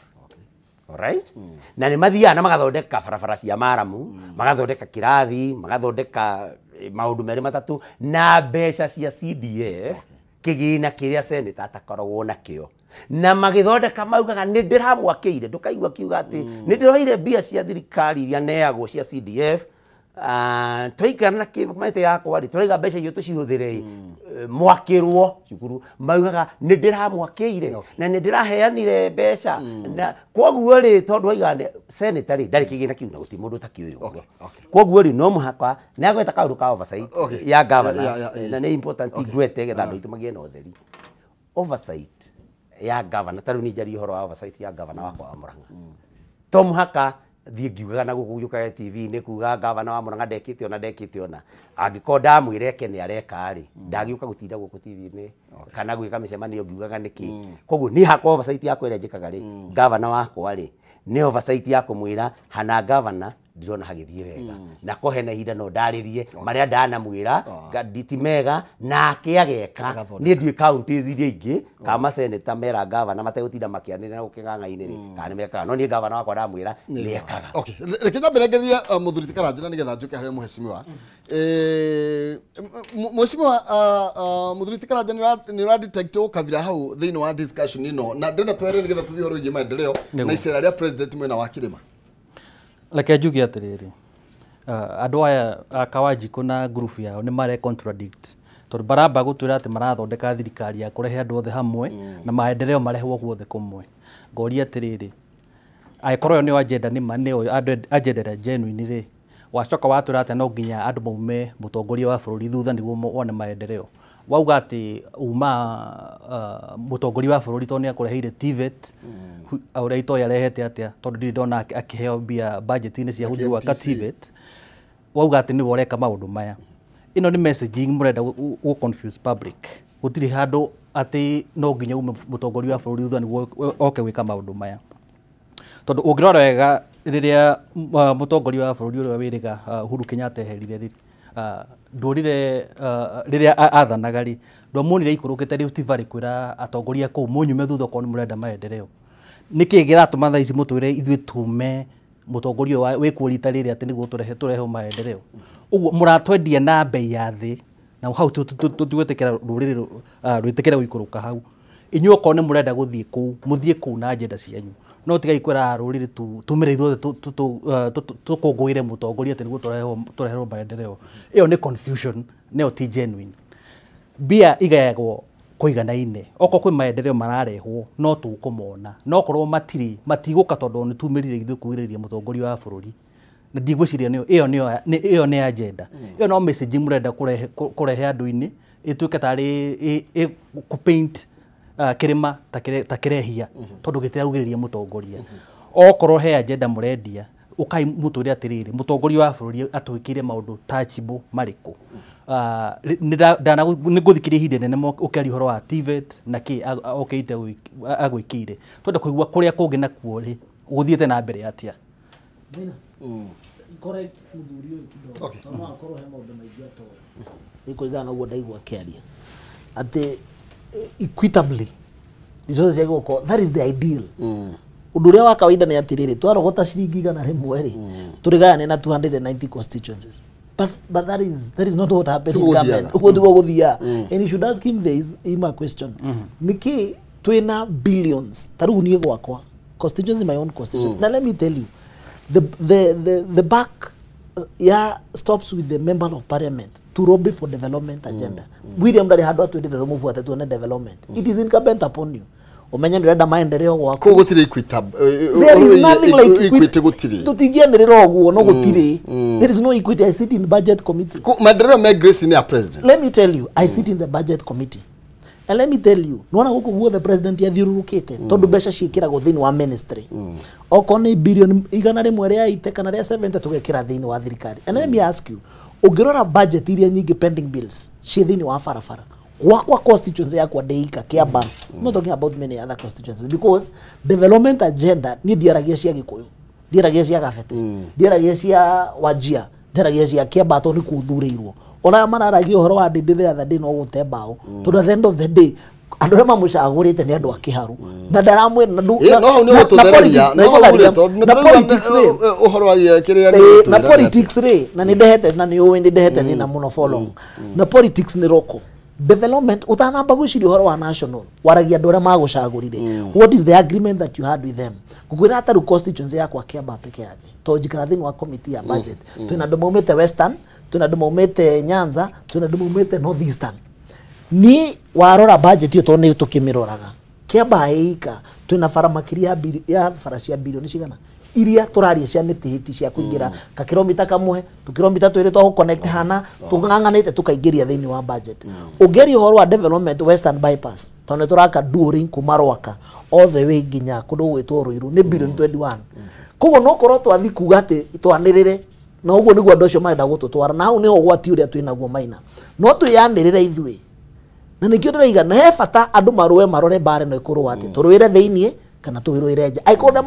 Alright? Na nĩ mathiaga na magathondeka barabara cia maramu, magathondeka kĩrathi, magathondeka maũndũ merĩ matatũ na mbeca cia CDF kĩgĩna kĩrĩa senator atakoragwo nakĩo. Na magĩthondeka maugaga nĩ ndĩramwakĩire, ndũkaigua akiuga atĩ nĩ ndĩroire mbia cia thirikari iria neagwo cia CDF twaikara na kĩmete yakwa rĩ tũraiga mbeca icio tũcihũthĩre mwakĩrwo cukuru maugaga nĩ ndĩramwakĩire na nĩ ndĩraheanire mbeca na koguo rĩ tondũ waiga senator rĩ ndarĩ kĩgĩna kĩu na gũtirĩ mũndũ ũtakĩũĩ ũguo. Koguo rĩ no mũhaka nĩ agweta kaũndũ ka oversight ya governor na nĩ important ngwete getha andũ aitũ magĩe na ũtheri. Oversight ya governor ta rĩu niĩ njarie ũhoro wa oversight ya governor wakwa wa Murang'a to mũhaka thiĩ ngiugaga na gũkũ njũkaga TV-inĩ kuga gavana wa Murang'a ndekĩte ona ndekĩte ona angĩkorwo ndamwĩra eke nĩ areka rĩ ndagĩũka gũtinda gũkũ TV-inĩ kana gwĩka mĩcemanio ngiugaga nĩkĩ. Koguo niĩ hakwa oversight yakwa ĩrĩa njĩkaga rĩ gavana wakwa rĩ nĩ oversight ya kũmwĩra hana gavana ndirona hagĩthiĩ wega na ko hena ihinda no ndarĩrie marĩa ndanamwĩra ti mega nake ageka. Niĩ ndiũĩ counties iria ingĩ kama senator mera gavana mategũtinda makĩanĩrĩra gũkĩng'ang'a-inĩ rĩ kana nĩ mekaga no niĩ gavana wakwa ndamwĩra nĩ ekaga. Reke nyambe ngerie mũthuri ti Karanja nĩgetha njũke harĩ mũhecimiwa. Mũhecimiwa mũthuri ti Karanja nĩ ũra detect ũkabira hau thĩinĩ wa discussion ĩno na ndĩrenda twere nĩgetha tũthiĩ ũhoro wĩgiĩ maendeleo na icera rĩa president mwena wa kĩrĩma. Reke njuge atĩrĩrĩ andũ aya a Kawanjikũ na group yao nĩ mare contradict tondũ baramba gũtwĩra atĩ marathondeka thirikari ya kũrehe andũ othe hamwe na maendeleo marehwo guothe kũmwe. Ngoria atĩrĩrĩ angĩkorwo ĩyo nĩyo agenda nĩ ma nĩyo agenda ĩrĩa genuine rĩ wacoka watwĩra atĩ no nginya andũ maume mũtongoria wa bũrũri thutha nĩguo wone maendeleo. Wauga atĩ uma mũtongoria wa bũrũri tondũ nĩ akũreheire TVET ũrĩa itoĩ arehete atĩa tondũ ndirĩ ndona akĩheo mbia budget-inĩ cia gũthiĩ gwaka TVET. Wauga atĩ nĩwe ũreka maũndũ maya. Ĩno nĩ messaging mũrenda gũ confuse public. Gũtirĩ handũ atĩ no nginya ume mũtongoria wa bũrũri thutha nĩguo oke gwĩka maũndũ maya. Tondũ ũngĩrora wega rĩrĩa mũtongoria wa bũrũri ũrĩa wĩrĩga Uhuru Kenyatta eherire rĩ ndũrire rĩrĩa athanaga rĩ ndwamuonire aikũrũkĩte Rift Valley kwĩra atongoria kũu mũnyume thutha okorwo nĩ mũrenda maendeleo. Nĩkĩ kĩratũma thaa ici mũtwĩre ithuĩ tume mũtongoria wĩkuo rita rĩrĩ atĩ nĩguo tũrehe maendeleo? Ũguo mũratwendia na bei ya thĩ na hau tũtigwĩtĩkĩra rũrĩrĩ rwĩtĩkĩre gũikũrũka hau. Inyuĩ okorwo nĩ mũrenda gũthiĩ kũu mũthiĩ kũu na agenda cianyu no tigai kwĩra rũrĩrĩ tumĩre ithuothe tũkũngũĩre mũtongoria atĩ nĩguo tũreherwo maendeleo. Ĩyo nĩ confusion nĩyo ti genuine. Mbia igayagwo kũiganaine okorwo kwĩ maendeleo mararehwo no tũkũmona no korwo matirĩ matigũka tondũ nĩ tumĩrire ithuĩ kugirĩrĩria mũtongoria wa bũrũri na ndigwĩciria ĩyo nĩ agenda. Ĩyo no message mũrenda kũrehe andũ-inĩ ĩtuĩke tarĩ kũ paint kĩrĩma ta kĩrehia tondũ gĩtiraugĩrĩria mũtongoria. Okorwo he agenda mũrendia ũkai mũtwĩre atĩrĩrĩ mũtongoria wa bũrũri atwĩkĩire maũndũ tangible marĩkũ. Nĩ ngũthikĩria ihinda inene ũkĩaria ũhoro wa TVET na kĩ okĩte agwĩkĩire twenda kũigua kũrĩa kũngĩ nakuo rĩ gũthiĩte na mbere atĩa. Correct mũthuri ũyũ kidogo tondũ no akorwo he maũndũ maingĩ atoĩ nĩ kũringana na ũguo ndaigua akĩaria atĩ equitably resources cia gũkorwo that is the ideal. Ũndũ ũrĩa wa kawaida nĩ atĩrĩrĩ twarogota ciringi 100 rĩ tũrĩgayane na 290 constituencies. But that is not what happened in government. Ũguo tiguo gũthiaga. And you should ask him this him a question. Nĩkĩ twĩna billions ta rĩu niĩ gwakwa constituency, my own constituency. Now let me tell you the back stops with the member of parliament to lobby for development agenda. William ndarĩ handũ atwĩrĩte tũmũbuate tuone development. It is incumbent upon you. Umenye ndĩrenda maendeleo gwaku. Kũu gũtirĩ equity. There is nothing like equity gũtirĩ. Tũtingĩanĩrĩra ũguo no gũtirĩ. There is no equity. I sit in budget committee. Maendeleo me Grace ni ya president. Let me tell you, I sit in the budget committee. And let me tell you, nona gũkũ guothe president athiũrũrũkĩte tondũ mbeca ciĩkĩragwo thĩinĩ wa ministry. Okorwo nĩ bilioni 180 kana 70 tũgekĩra thĩinĩ wa thirikari. And let me ask you, ũngĩrora budget iria nyingĩ pending bills ciĩ thĩinĩ wa barabara. Gwakwa constituency yakwa ndĩika Kiambaa. I'm not talking about many other constituencies because development agenda niĩ ndiaragia cia Gĩkũyũ, ndiaragia cia Gabete, ndiaragia cia Wajir, ndiaragia cia Kiambaa tondũ nĩkuo thurĩirwo. Ona mararagia ũhoro wa Ndindi the other day no gũte mbaũ tondũ at the end of the day andũ arĩa mamũcagũrĩte nĩ andũ a kĩharu na ndaramwĩra na politics rĩ ũhoro wa kĩrĩa na politics rĩ na nĩndehete na nĩũĩ nĩndehete thĩna mũno for long na politics nĩ roko development utanamba gwĩciria ũhoro wa national waragia andũ arĩa magũcagũrire. What is the agreement that you had with them? Ngũkwĩra ta rĩu constituency yakwa Kiambaa peke yake tondũ njikara thĩinĩ wa committee ya budget twĩna andũ maumĩte Western, twĩna andũ maumĩte Nyanza, twĩna andũ maumĩte North Eastern. Ni warora budget ĩyo tondũ nĩ tũkĩmĩroraga Kiambaa ĩika twĩna bara makĩria ya bara cia bilioni cigana iria tũraria cia mĩtĩhĩti cia kũingĩra kakiromita kamwe tũkiromita twĩrĩ twa gũconnect hana tũng'ang'anĩte tũkaingĩria thĩinĩ wa budget. Ũngĩaria ũhoro wa development Western bypass tondũ nĩ tũraka dual kuma Rwaka all the way nginya kũndũ gwĩtwo Ruiru nĩ bilioni 21. Koguo no korwo twathi kuga atĩ twanĩrĩre na ũguo nĩguo andũ acio marenda gũtũtwara na hau nĩho ũgwati ũrĩa twĩnaguo Maina. No twĩyanĩrĩre ithuĩ na nĩkĩo ndĩraiga na he bata andũ marũe marore mbara ĩno ĩkũrũa atĩ tũrũĩre thĩiniĩ kana tũrũĩre nja. Angĩkorwo arĩa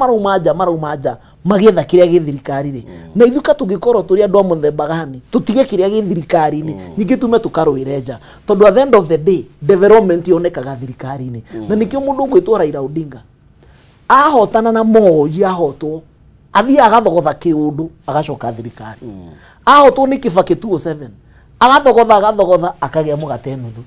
marauma nja magĩetha kĩrĩa gĩ thirikari rĩ, na ithuĩ ka tũngĩkorwo tũrĩ andũ a mũthemba gani tũtige kĩrĩa gĩ thirikari-inĩ ningĩ tume tũkarũĩre nja tondũ at the end of the day development yonekaga thirikari-inĩ. Na nĩkĩo mũndũ ũgwĩtwo Raila Odinga ahotana na Moi ahotwo athiaga agathogotha kĩũndũ agacoka thirikari. Ahotwo nĩ Kibaki 2007 agathogotha akagĩa mũgate nuthu.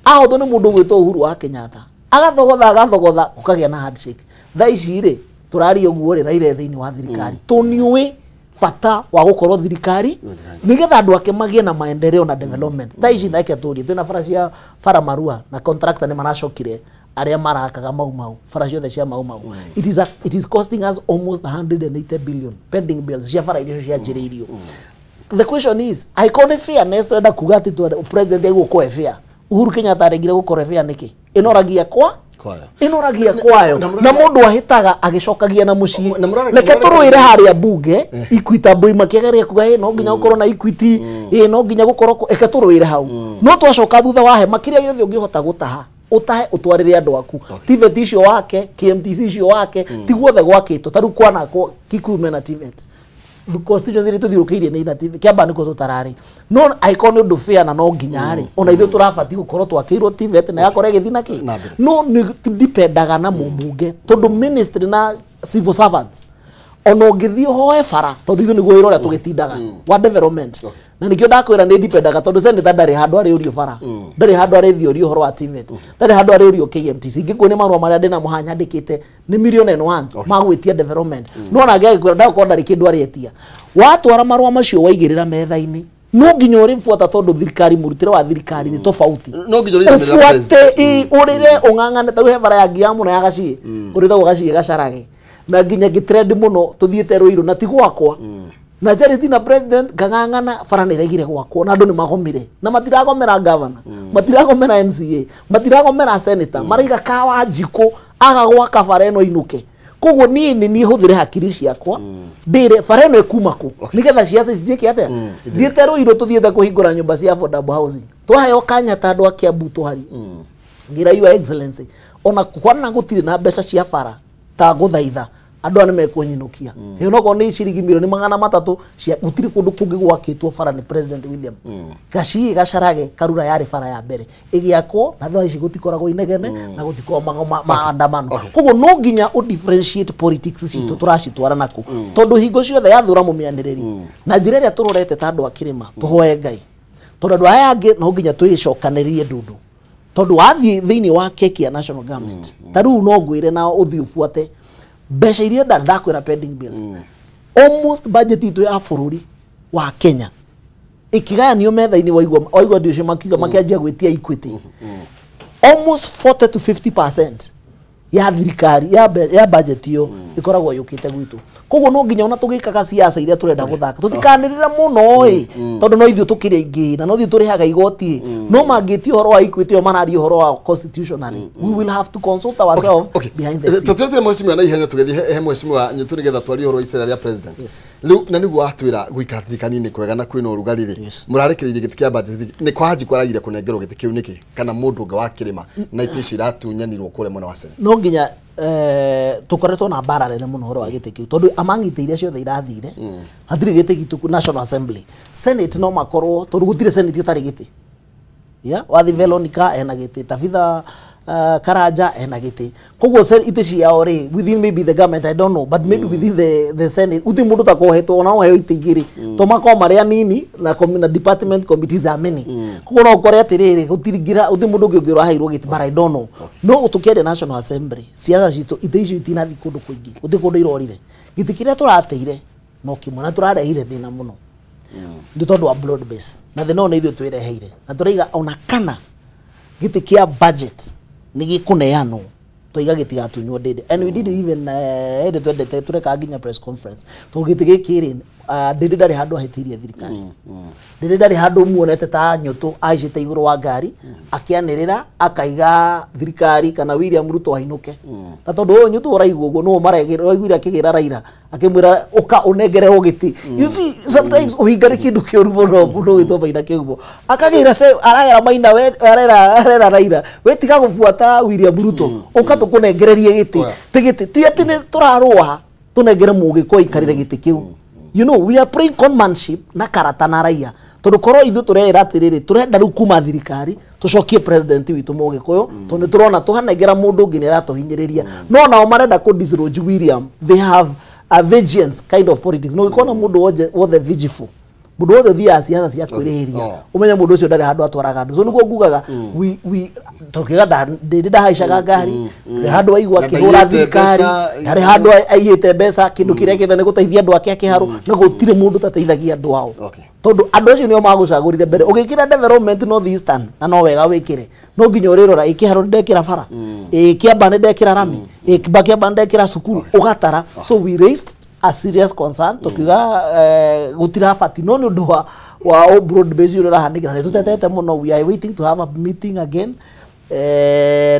Ahotwo nĩ mũndũ ũgwĩtwo Uhuru wa Kenyatta agathogotha ũkagĩa na handshake. Thaa ici rĩ tũraria ũguo rĩ Raila thĩinĩ wa thirikari tũniũĩ bata wa gũkorwo thirikari nĩgetha andũ ake magĩe na maendeleo na development. Thaa ici nake tũrie twĩna bara cia bara Marua na contractor nĩ maracokire arĩa marakaga Mau Mau bara ciothe cia Mau Mau. It is costing us almost 180 billion pending bills cia bara iria cianjĩrĩirio. The question is angĩkorwo nĩ fairness tũrenda kuga atĩ president egũkorwo e fair, Uhuru Kenyatta aregire gũkorwo e fair nĩkĩ? Ĩnoragia kwa ĩnoragia kwayo na mũndũ ahĩtaga agĩcokagia na mũciĩ. Reke tũrũĩre harĩa bunge Equitable makĩgeria kuga ĩ no nginya gũkorwo na equity, ĩ no nginya gũkorwo, reke tũrũĩre hau. No twacoka thutha wa hema kĩrĩa gĩothe ũngĩhota gũtaha ũtahe ũtwarĩre andũ aku. TVET icio wake, KMTC icio wake, ti guothe gwakĩtwo ta rĩu kwanakwo Kikuyu mena TVET constituency iria tũthiũrũkĩirie nĩ ina TVET Kiambaa nĩkuo tũtararĩ. No angĩkorwo nĩ ũndũ fair na no nginya rĩ ona ithuĩ tũrabatiĩ gũkorwo twakĩirwo TVET na yakorwo ĩgĩthiĩ na kĩ no nĩ dipendaga na mũmbunge tondũ ministry na civil servants ona ũngĩthiĩ ũhoe bara tondũ ithuĩ nĩguo wĩra ũrĩa tũgĩtindaga wa development. Na nĩkĩo ndakwĩra nĩ dipendaga tondũ senator ndarĩ handũ arĩũrio bara, ndarĩ handũ arĩthiũrio ũhoro wa TVET, ndarĩ handũ arĩũrio KMTC. Ingĩkuo nĩ marũa marĩa ndĩnamo haha nyandĩkĩte nĩ million and ones magwĩtia development. No ona angĩagĩkwĩra ndagakorwo ndarĩ kĩndũ arĩetia. Watwara marũa macio waigĩrĩra metha-inĩ no nginya ũrĩbuata tondũ thirikari mũrutĩre wa thirikari nĩ tofauti. No nginya ũrĩrĩra ũbuate ũrĩre ũng'ang'ane ta rĩu he bara ya ngia mũno ya Gaciĩ kũrĩtagwo Gaciĩ Gacarage na nginya ngĩtrend mũno tũthiĩte Ruiru na ti gwakwa na njarĩtie na president ngang'ang'ana bara nĩ ĩregire gwakwo na andũ nĩ magomire na matiragomera governor, matiragomera MCA, matiragomera senator, maraiga kawa njikũ aga gwaka bara ĩno inũke. Koguo niĩ nĩ niĩ hũthĩre hakiri ciakwa ndĩre bara ĩno ĩkuma kũ nĩgetha ciaca ici njĩke atĩa. Thiĩte Ruiru tũthiĩte kũhingũra nyũmba cia affordable housing twaheo kanya ta andũ a Kiambu tũharie ngĩra Your Excellency ona kwana gũtirĩ na mbeca cia bara ta gũthaitha andũ aya nĩmekũnyinũkia. Ĩyo nokorwo nĩ ciringi milioni 300 cia gũtirĩ kũndũ kũngĩ gwakĩtwo bara nĩ President William. Gaciĩ Gacarage Karura yarĩ bara ya mbere ĩgĩakwo na thaa ici gũtikoragwo inegene na gũtikoragwo maandamano. Koguo no nginya ũ differentiate politics citũ tũracitwara nakũ tondũ hingo ciothe yathũra mũmĩanĩrĩri na njĩra ĩrĩa tũrorete ta andũ a kĩrĩma tũhoe Ngai tondũ andũ aya angĩ no nginya twĩcokanĩrie ndundu tondũ wathiĩ thĩinĩ wa keki ya national government ta rĩu no ngwĩre na ũthiĩ ũbuate mbeca iria ndakwĩra pending bills almost budget itũ ya bũrũri wa Kenya ikigayanio metha-inĩ waigua andũ acio makiuga makĩanjia gwĩtia equity almost 40 to 50% ya thirikari ya budget iyo ikoragwo yukite gwitu. Koguo no nginya ona tugikaga siasa iria turenda guthaka tutikanirira muno ĩ tondu no ithuĩ tukire ingĩ na no ithuĩ turihaga igoti no mangĩtie ũhoro wa equity o mararia ũhoro wa constitutionally we will have to consult ourselves behind the scenes. Tũtwĩre mheshimiwa na ihenya tũgĩthiĩ he mheshimiwa Nyutu nĩgetha twarie ũhoro wa icera rĩa president. Rĩu na nĩguo watwĩra gũikara thirikari-inĩ kwega na kwĩna ũrugarĩ rĩ mũrarekereirie gĩtĩ kĩa budget nĩ kwa Wanjikũ aragire kũnengerwo gĩtĩ kĩu nĩkĩ kana mũndũ ũngĩ wa kĩrĩma na itĩ icio iratunyanirwo kũrĩa mwena wa Senate? No nginya tukoretwo na mbara nene muno horo wa gĩtĩ kĩu tondu among itĩ iria ciothe irathire hatirĩ gĩtĩ gitũ National Assembly. Senate no makorwo tondu gũtirĩ Senate ũtarĩ gĩtĩ. Yeah, wathi Veronica ena gĩtĩ, Tabitha Karanja ena gĩtĩ. Koguo itĩ ciao rĩ within maybe the government, I don't know, but maybe within the Senate uti mũndũ takohetwo ona oheo itĩ igĩrĩ to makorwo marĩa nini na department committees are many. Koguo no ũkore atĩrĩrĩ gũtiringira uti mũndũ ũngĩ ũraheirwo gĩtĩ, but I don't know. No tũkĩaria National Assembly siasa citũ itĩ icio itinathiĩ kũndũ kũingĩ, gũtirĩ kũndũ irorire. Gĩtĩ kĩrĩa tũrateire no kĩmwe na tũrarehire thĩna mũno nĩ tondũ wa broad base na thĩna ũyũ nĩ ithuĩ twĩreheire na tũraiga ona kana gĩtĩ kĩa budget nĩ gĩkũneanwo twaiga gĩtigatunywo Ndĩndĩ. And we did even hĩndĩ twendete tũreka nginya press conference tondũ gĩtĩ gĩkĩ rĩ Ndĩndĩ ndarĩ handũ ahĩtĩirie thirikari. Ndĩndĩ ndarĩ handũ muonete ta Nyutu aicĩte igũrũ wa ngari akĩanĩrĩra akaiga thirikari kana William Ruto ainũke. Na tondũ ũyũ Nyutu ũraigua ũguo nĩwe ũraiguire akĩgĩra Raila akĩmwĩra ũka ũnengererwo gĩtĩ. You see sometimes ũhinga nĩ kĩndũ kĩũru mũno mũndũ ũgĩtwo Maina Kĩhumo akagĩra aragera Maina we arera Raila we tiga gũbuata William Ruto ũka tũkũnengererie gĩtĩ. Ti gĩtĩ ti atĩ nĩ tũrarũa tũnengere mũgĩkũyũ aikarĩre gĩtĩ kĩu. You know, we are praying conmanship na karata na raia. Tondu korwo ithuĩ tũrera atĩrĩrĩ tũrenda rĩu kuma thirikari tũcokie president witũ mũgĩkũyũ tondu tũrona tũhanengera mũndũ ũngĩ nĩaratũhinyĩrĩria. No nao marenda kũ dislodge William. They have a vengeance kind of politics. No gĩkorwo na mũndũ wothe vigilful mũndũ wothe ũthiaga siasa cia kwĩrĩhĩria ũmenye mũndũ ũcio ndarĩ handũ atwaraga andũ. So nĩguo ngugaga we tũkiuga Ndĩndĩ ndahaicaga ngari ndarĩ handũ aigua akĩhũra thirikari ndarĩ handũ aiyĩte mbeca kĩndũ kĩrĩa gĩothe nĩ gũteithia andũ ake akĩharwo na gũtirĩ mũndũ ũtateithagia andũ ao tondũ andũ acio nĩo magũcagũrire mbere. Ũgĩkĩra development North Eastern na no wega wĩkĩre no nginya ũrĩrora ĩ Kĩharũ nĩndekĩra bara ĩ Kĩamba nĩndekĩra rami ĩ Kĩamba nĩndekĩra cukuru ũgatara. So we raised a serious concern tukiuga gũtirabati no nĩ ũndũ wa broad base ũrĩa ũrahanĩkĩra nĩ tũtetete mũno. We are waiting to have a meeting again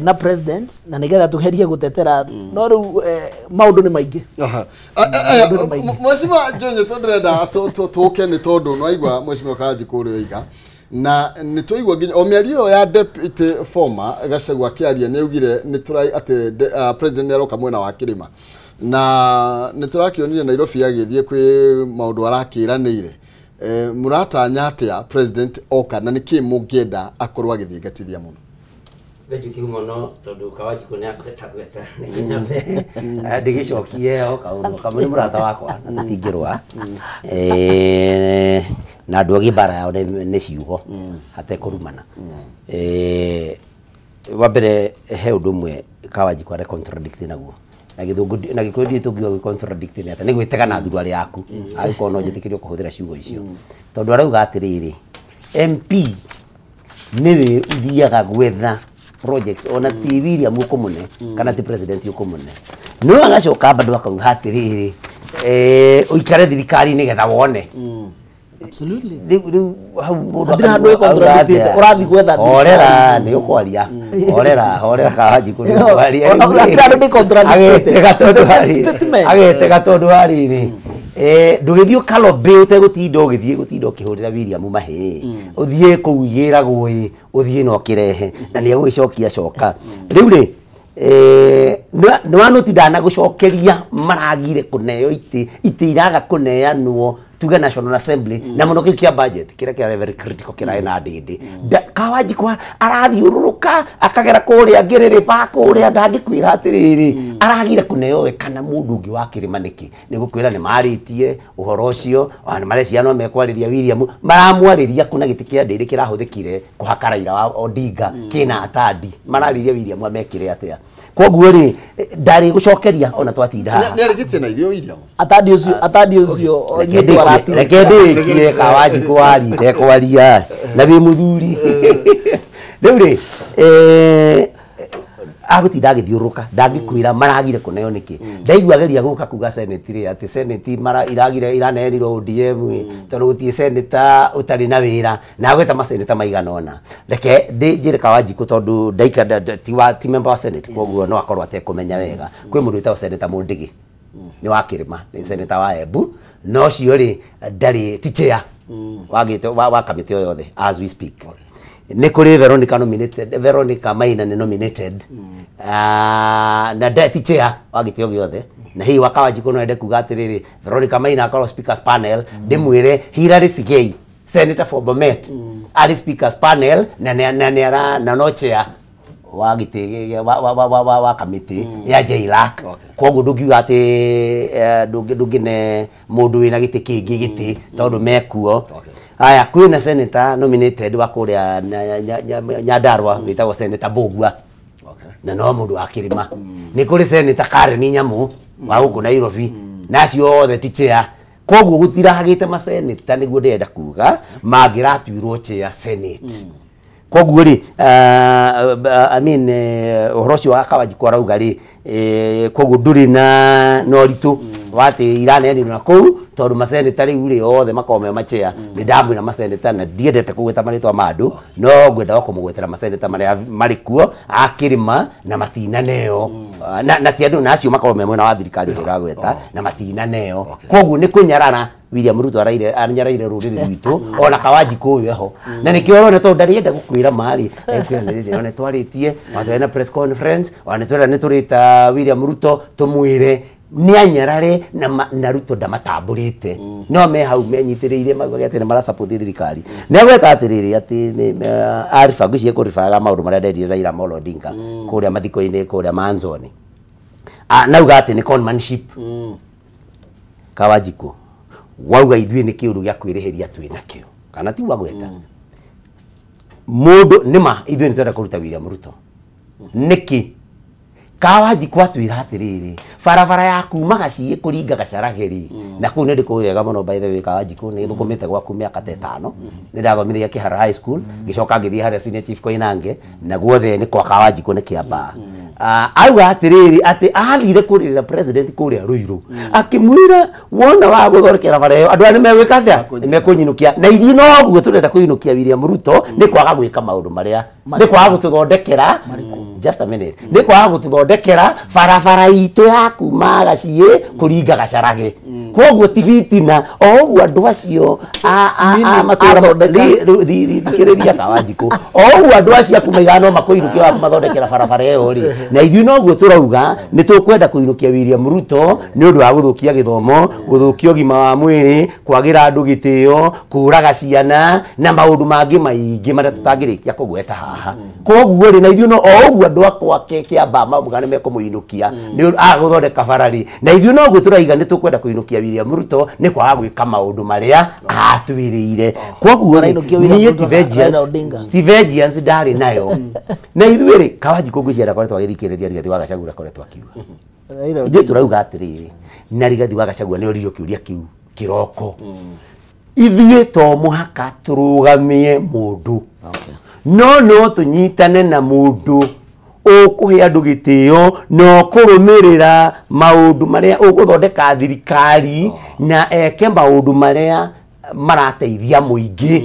na president na nĩgetha tũgerie gũtetera no rĩu maũndũ nĩ maingĩ. Mheshimiwa Jonye tũndĩrenda tũke nĩ tondũ nĩwaigua Mheshimiwa Karanjikũ ũrĩa oiga na nĩ twaigua nginya o mĩario ĩyo ya deputy former Gachagua akĩaria nĩ augire nĩ tũrai atĩ president nĩ aroka mwena wa kĩrĩma na nĩ tũrakĩonire Nairobi agĩthiĩ kwĩ maũndũ arakĩranĩire. Mũratanya atĩa president oka na nĩkĩ mũngĩenda akorwo agĩthingatithia mũno? Thengiũ Kĩhumo no tondũ Kawanjikũ nĩ akweta gweta ndĩgĩcokie o kaũndũ kamwe nĩ mũrata wakwa na tũtingĩrũa na andũ angĩ mbara yao nĩ ciugo hatekũrumana. Wa mbere he ũndũ ũmwe Kawanjikũ are contradict naguo na gĩthũngũ na gĩkũyũ ndiũĩ tũngiuga gwĩ contradict nĩ atĩa nĩ gwĩtega na thuruarĩ yaku angĩkorwo no njĩtĩkĩrio kũhũthĩra ciugo icio tondũ arauga atĩrĩrĩ MP nĩwe ũthiaga gwetha project ona ti William ũkũmũne kana ti president ũkũmũne no agacoka bado akauga atĩrĩrĩ ũikare thirikari nĩgetha wone. Absolutely. Rĩu hau mũndũ hatirĩ handũ ĩ ũrathiĩ gwetha horera nĩ ũkwaria horera horera Kawanjikũ nĩ ũkwaria hatirĩ handũ ndĩ contradicted agetega tondũ wa rĩrĩ ndũgĩthiĩ ũkalobĩ ũtegũtinda ũgĩthiĩ gũtinda ũkĩhũrĩra William mahĩĩ ũthiĩ kũu igĩragwo ĩ ũthiĩ na ũkĩrehe na nĩ egũgĩcokia coka rĩu rĩ nĩwanũti ndanagũcokeria maragire kũneo itĩ itĩ iraga kũneanwo tuge National Assembly na mũno kĩu kĩa budget kĩrĩa kĩarĩ very critical kĩrarĩ na Ndĩndĩ. Kawanjikũ arathiũrũrũka akagera kũrĩa ngĩrĩrĩba kũrĩa ndangĩkwĩra atĩrĩrĩ aragire kũneo we kana mũndũ ũngĩ wa kĩrĩma nĩkĩ nĩ gũkwĩra nĩ marĩtie ũhoro ũcio ona marecia no mekwarĩria William maramwarĩria kuna gĩtĩ kĩa Ndĩndĩ kĩrahũthĩkire kũhaka Raila wa Odinga kĩna Atandi mararĩria William amekire atĩa. Koguo rĩ ndarĩ gũcokeria ona twatinda haha nĩ arĩkĩtie na ithuĩ William Atandi ũcio Nyutu aratire. Reke ndĩkie Kawanjikũ warite kwaria na wĩ mũthuri. Rĩu rĩ Agutinda agithiuruka ndangikwira maragire kuneo niki ndaigua ageria guka kuga senate ri ati senate mara iragire iraneanirwo ODM tondu gutie senator utari na wira na agweta maseneta maigana ona reke njire Kawanjiku tondu ndaika ti member wa senate koguo no akorwo atekumenya wega kwi mundu witagwo senator Mundigi ni wa Kirima ni senator wa Embu no cio ri ndari ti chair wagite wa kamiti yothe as we speak. Nĩ kũrĩ Veronica nominated, Veronica Maina nĩ nominated na deputy chair wa gĩtĩ o gĩothe na hihi wa Kawanjiku no ende kuga atĩrĩrĩ Veronica Maina akorwo speakers panel ndĩmwĩre Hilary Sigei senator for Bomet arĩ speakers panel na na na no chair wa gĩtĩ wa kamĩtĩ ya JLAC koguo ndũngiuga atĩ ndũngĩne mũndũ wĩna gĩtĩ kĩngĩ gĩtĩ tondũ mekuo. Aya kwina senator nominated wa kuria Nyandarua witagwo senator Mbugua na no mundu wa Kirima ni kuri senator Karen Nyamu wa guku Nairobi na acio othe ti chair koguo gutirahagite maseneta niguo ndĩrenda kuga mangĩratuirwo chair senate koguo ri I mean ũhoro ũcio wa Kawanjiku arauga ri koguo ndũrĩ na ũritũ wa atĩ iraneanirwo na kũu tondũ maseneta rĩu rĩ othe makoragwo me machea nĩ ndamwĩra maseneta na ndiendete kũgweta marĩtwa ma andũ no ngwenda o kũmũgwetera maseneta marĩa marĩ kuo a Kĩrĩma na matinaneo na ti andũ na acio makoragwo me mwena wa thirikari ndĩragweta na matinaneo koguo nĩ kũnyarara William Ruto araire anyaraire rũrĩrĩ rwitũ ona Kawanjiku ũyũ eho na nĩkĩo ũrona tondũ ndarĩenda gũkwĩra marĩ ekwĩra nĩ nĩ twarĩtie watwĩra na press conference ona nĩtwĩra nĩtũrĩta William Ruto tũmwĩre nĩ anyarare na Ruto ndamatambũrĩte no me hau menyitĩrĩire maugaga atĩ nĩ marasupport thirikari nĩ agweta atĩrĩrĩ atĩ ariba ngwĩciria kũribaga maũndũ marĩa nderire Raila Amolo Odinga kũrĩa mathiko-inĩ kũrĩa Manzoni nauga atĩ nĩ conmanship Kawanjiku wauga ithuĩ nĩ kĩũndũ gĩa kwĩrĩhĩria twĩ nakĩo kana ti wagweta mũndũ nĩma ithuĩ nĩ twenda kũruta William Ruto nĩkĩ Kawanjiku atwĩra atĩrĩrĩ barabara ya kuma Gaciĩ kũringa Gacarage-rĩ na kũu nĩ ndĩkũĩ wega mũno by the way Kawanjiku nĩ thũkũmĩte gwaku mĩaka ta ĩtano nĩ ndathomithagia Kĩhara High School ngĩcoka ngĩthiĩ harĩa Senior Chief Koinange na guothe nĩ kwa Kawanjiku nĩ Kĩambaa auga atĩrĩrĩ atĩ athire kũrĩrĩra president kũrĩa Ruiru akĩmwĩra wona wa gũthondekera bara ĩyo andũ aya nĩmegwĩka atĩa nĩmekũnyinũkia na ithuĩ noguo tũrenda kũinũkia William Ruto nĩ kwaga gwĩka maũndũ marĩa nĩ kwaga gũtũthondekera just a minute nĩ kwaga gũtũthondekera barabara itũ ya kuma Gaciĩ kũringa Gacarage koguo ti bitina o ũguo andũ acio a matũra thikĩrĩria Kawanjiku o ũguo andũ acio aku maigaga no makũinũkia wa kũmathondekera barabara ĩyo rĩ na ithuĩ noguo tũrauga nĩ tũkwenda kũinũkia William Ruto nĩ ũndũ wa gũthũkia gĩthomo gũthũkia ũgima wa mwĩrĩ kwagĩra andũ gĩtĩo kũraga ciana na maũndũ mangĩ maingĩ marĩa tũtangĩrĩkia kũgweta haha koguo rĩ na ithuĩ no o ũguo andũ akwa Kĩambaa mauga nĩ mekũmũinũkia nĩ agũthondeka bara rĩ na ithuĩ noguo tũraiga nĩ tũkwenda kũinũkia William Ruto nĩ kwaga gwĩka maũndũ marĩa atwĩrĩire koguo niĩ ti vengeance ndarĩ nayo na ithuĩ rĩ Kawanjiku ngwĩciria ndakoretwo agĩthikĩrĩria Rigathi wa Gachagua akoretwo akiuga ithuĩ tũrauga atĩrĩrĩ na Rigathi wa Gachagua nĩ oririo kĩũria kĩu kĩroko ithuĩ to mũhaka tũrũgamie mũndũ no tũnyitane na mũndũ ũkũhe andũ gĩtĩo na ũkũrũmĩrĩra maũndũ marĩa ũgũthondeka thirikari na eke maũndũ marĩa marateithia mũingĩ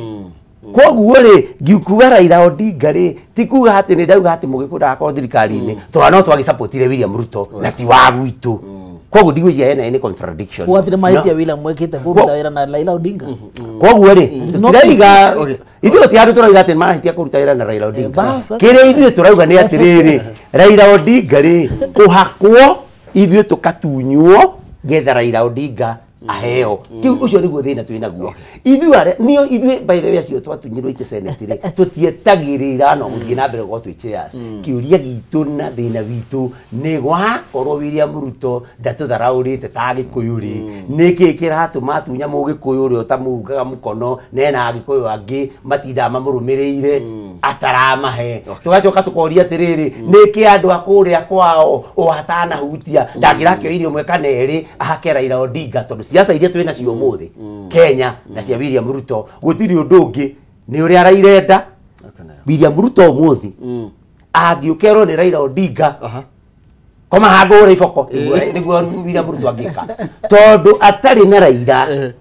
koguo rĩ ngiukuga Raila Odinga rĩ ti kuga atĩ nĩ ndauga atĩ Mũgĩkũyũ ndagakorwo thirikari-inĩ tondũ no twagĩsupportire William Ruto na ti wa gwitũ koguo ndigwĩciria hena any contradiction gwatirĩ mahĩtia William mwĩkĩte kũruta wĩra na Raila Odinga koguo rĩ tũtiraiga ithuĩ gũtirĩ handũ tũrauga atĩ marahĩtia kũruta wĩra na Raila Odinga kĩrĩa ithuĩ tũrauga nĩ atĩrĩrĩ Raila Odinga rĩ kũhakwo ithuĩ tũkatunywo getha Raila Odinga aheo kiu ucio niguo thina twi naguo ithuĩ arĩa nio ithuĩ by the way acio twatunyirwo itĩ senate rĩ tũtietagĩrĩra no gũthiĩ na mbere gũkorwo twĩ chairs kĩũria gitũ na thĩna witũ nĩ gwakorwo William Ruto ndatũtharaũrĩte ta Agĩkũyũ rĩ nĩkĩ kĩratũma atunya Mũgĩkũyũ ũrĩa ũtamũhungaga mũkono na ena Agĩkũyũ angĩ matindaga mamũrũmĩrĩire ataramahe tũgacoka tũkoria atĩrĩrĩ nĩkĩ andũ a kũrĩa kwao o atanahutia ndangĩrakĩoire ũmwe kana erĩ ahake Raila Odinga tondũ siasa iria twĩ nacio ũmũthĩ Kenya na cia William Ruto gũtirĩ ũndũ ũngĩ nĩ ũrĩa arairenda William Ruto ũmũthĩ Angĩũkerwo nĩ Raila Odinga koma hangũre iboko nĩguo William Ruto angĩka tondũ atarĩ na Raila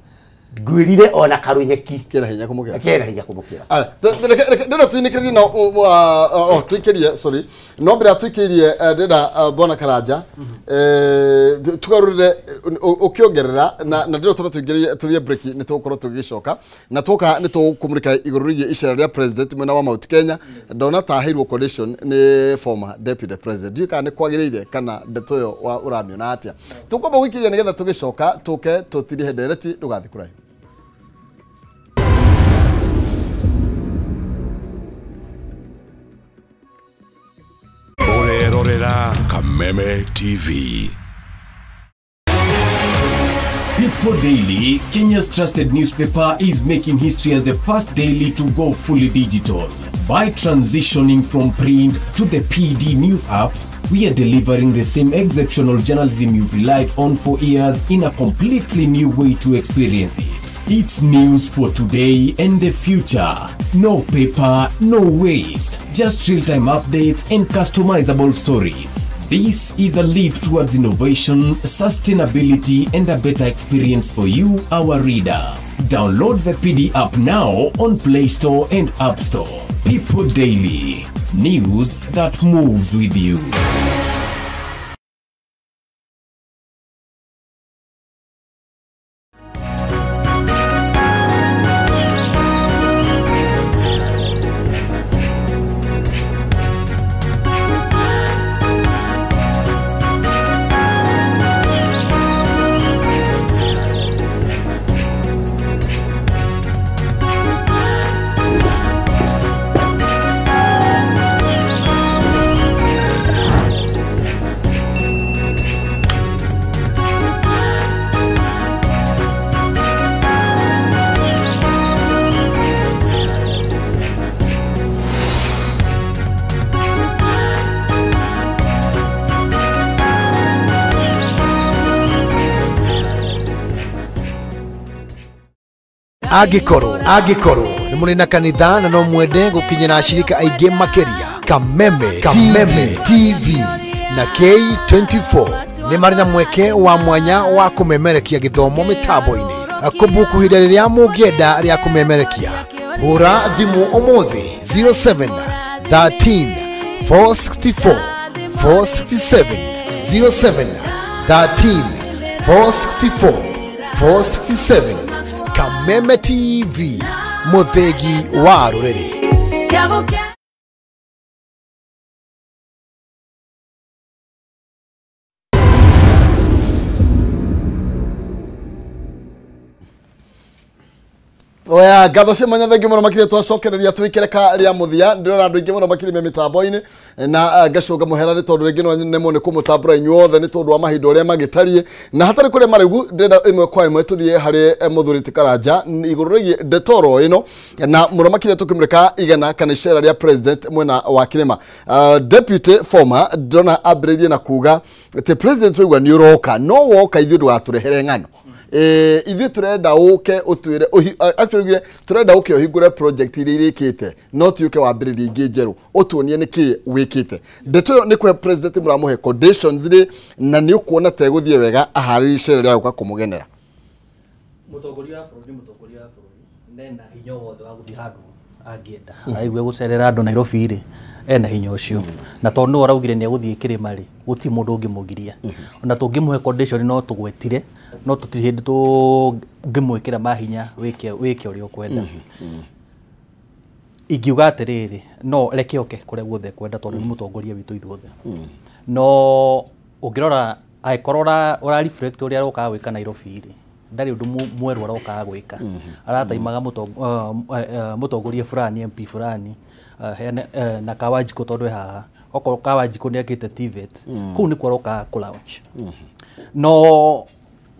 ngwĩrire ona karunyeki kera hinya kumukira ndĩrenda tuinĩkĩrie no tuikĩrie sorry no mbere tuikĩrie ndĩrenda Bwana Karanja tugarũrĩre ũkĩongerera na ndĩrenda tũbe tuingĩrie tũthiĩ break nĩ tũgũkorwo tũgĩcoka na twoka nĩ tũkũmũrĩka igũrũ rĩgiĩ icera rĩa president mwena wa Mount Kenya ndona ta aheirwo condition nĩ former deputy president ndiũĩ kana nĩ kwagĩrĩire kana ndeto ĩyo ũramĩona atĩa tũkwamba gũikĩria nĩgetha tũgĩcoka tũke tũtirihe ndereti ndũgathiĩ kũraihu. Kameme TV. People Daily, Kenya's trusted newspaper, is making history as the first daily to go fully digital. By transitioning from print to the PD News app, we are delivering the same exceptional journalism you've relied on for years in a completely new way to experience it. It's news for today and the future. No paper, no waste. Just real-time updates and customizable stories. This is a leap towards innovation, sustainability, and a better experience for you, our reader. Download the PD app now on Play Store and App Store. People Daily. News that moves with you. Angĩkorwo nĩ mũrĩ na kanitha na no mwende gũkinyĩra ashirika aingĩ makĩria, Kameme TV na K24 nĩ marĩ na mweke wa mwanya wa kũmemerekia gĩthomo mĩtambo-inĩ. Kũbuku ihinda rĩrĩa mũngĩenda rĩa kũmemerekia, hũra thimũ ũmũthĩ 07 13 464 467 07 13 464 467. Kameme TV, muthegi wa ruriri. Oya ngatho cia mwanya thengiũ mũno makĩria twacokereria twĩkĩre rĩa mũthia ndĩrona andũ aingĩ mũno makĩria me mĩtambo-inĩ na ngacũnga mũhera nĩ tondũ rĩngĩ no nemwo nĩ kũmũtambũra inyuothe nĩ tondũ wa mahinda ũrĩa magĩtariĩ na hatarĩ kũrĩa marĩgu ndĩrenda ĩmwe kwa ĩmwe tũthiĩ harĩ mũthuri ti Karanja igũrũ rĩgiĩ ndetoro ĩno na mũno makĩria tũkĩmũrĩka igana kana icera rĩa president mwena wa Kĩrĩma. Deputy former ndĩrona ambĩrĩirie na kuga atĩ president waigua nĩ ũroka no woka ithuĩ ndũgatũrehere ng'ano. Ithuĩ turenda uke utwire actually turenda uke uhingure project iria irikite no ti uke wambiririe ingĩ njerũ utuonie nĩkĩ wikite. Ndeto ĩyo nĩ kũhe president mũramũhe conditions rĩ na nĩ ũkuona ta ĩgũthiĩ wega aharĩrie icera rĩa gũka kũmũgenera. Mũtongoria wa bũrũri nena hinya wothe wa gũthiĩ handũ angĩenda aigue gũcerera andũ Nairobi rĩ ena hinya ũcio na tondũ nĩwe araugire nĩ egũthiĩ kĩrĩma rĩ gũtirĩ mũndũ ũngĩmũgiria ona tũngĩmũhe condition no tũgwetire no tũtirĩ hĩndĩ tũngĩmwĩkĩra mahinya wĩke ũrĩa ũkwenda. Ingiuga atĩrĩrĩ no reke oke kũrĩa guothe ekwenda tondũ nĩ mũtongoria witũ ithuothe no ũngĩrora angĩkorwo ũra reflect ũrĩa arokaga gwĩka Nairobi rĩ ndarĩ ũndũ mwerũ arokaga gwĩka arataimaga mũtongoria fulani MP fulani na Kawanjikũ tondũ e haha okorwo Kawanjikũ nĩ akĩte TVET kũu nĩkuo arokaga kũ launch no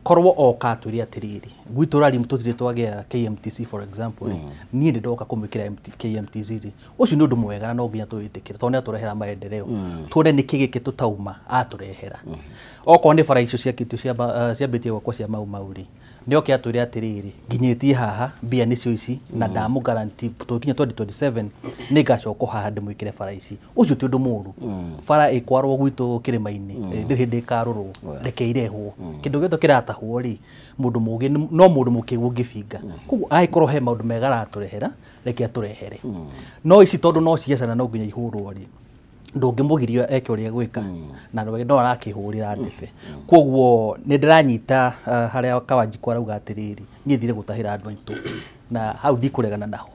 korwo oka atwĩre atĩrĩrĩ gwitũ rari tũtirĩ twagĩa KMTC for example niĩ nĩ ndoka kũmĩkĩra KMTC rĩ ũcio nĩ ũndũ mwega na no nginya tũwĩtĩkĩre tondũ nĩ atũrehera maendeleo tuone nĩkĩ gĩkĩ tũtauma atũrehera okorwo nĩ bara icio ciakĩtio ciambĩtie gwakwo cia Mau Mau rĩ Nĩ oke atwĩre atĩrĩrĩ, nginyĩtie haha mbia nĩcio ici na ndamũ guarantee tũkinya 2027 nĩ ngacoka haha ndĩmwĩkĩre bara ici. Ũcio ti ũndũ mũũru. Bara ĩkwarwo gwitũ kĩrĩma-inĩ ndĩrĩ hĩndĩ ĩkarũrwo, reke irehwo. Kĩndũ gĩothe kĩratahwo rĩ, mũndũ mũũgĩ no mũndũ mũkĩgu ũngĩbinga. Koguo angĩkorwo he maũndũ mega aratũrehera, reke atũrehere. No ici tondũ no ciacana no nginya ihũrwo rĩ, ndũngĩmũgiria eke ũrĩa egwĩka na no arakĩhũrĩra ndebe. Koguo nĩ ndĩranyita harĩa Kawanjikũ arauga atĩrĩrĩ, niĩ thire gũtahĩra andũ aitũ na hau ndikũregana naho.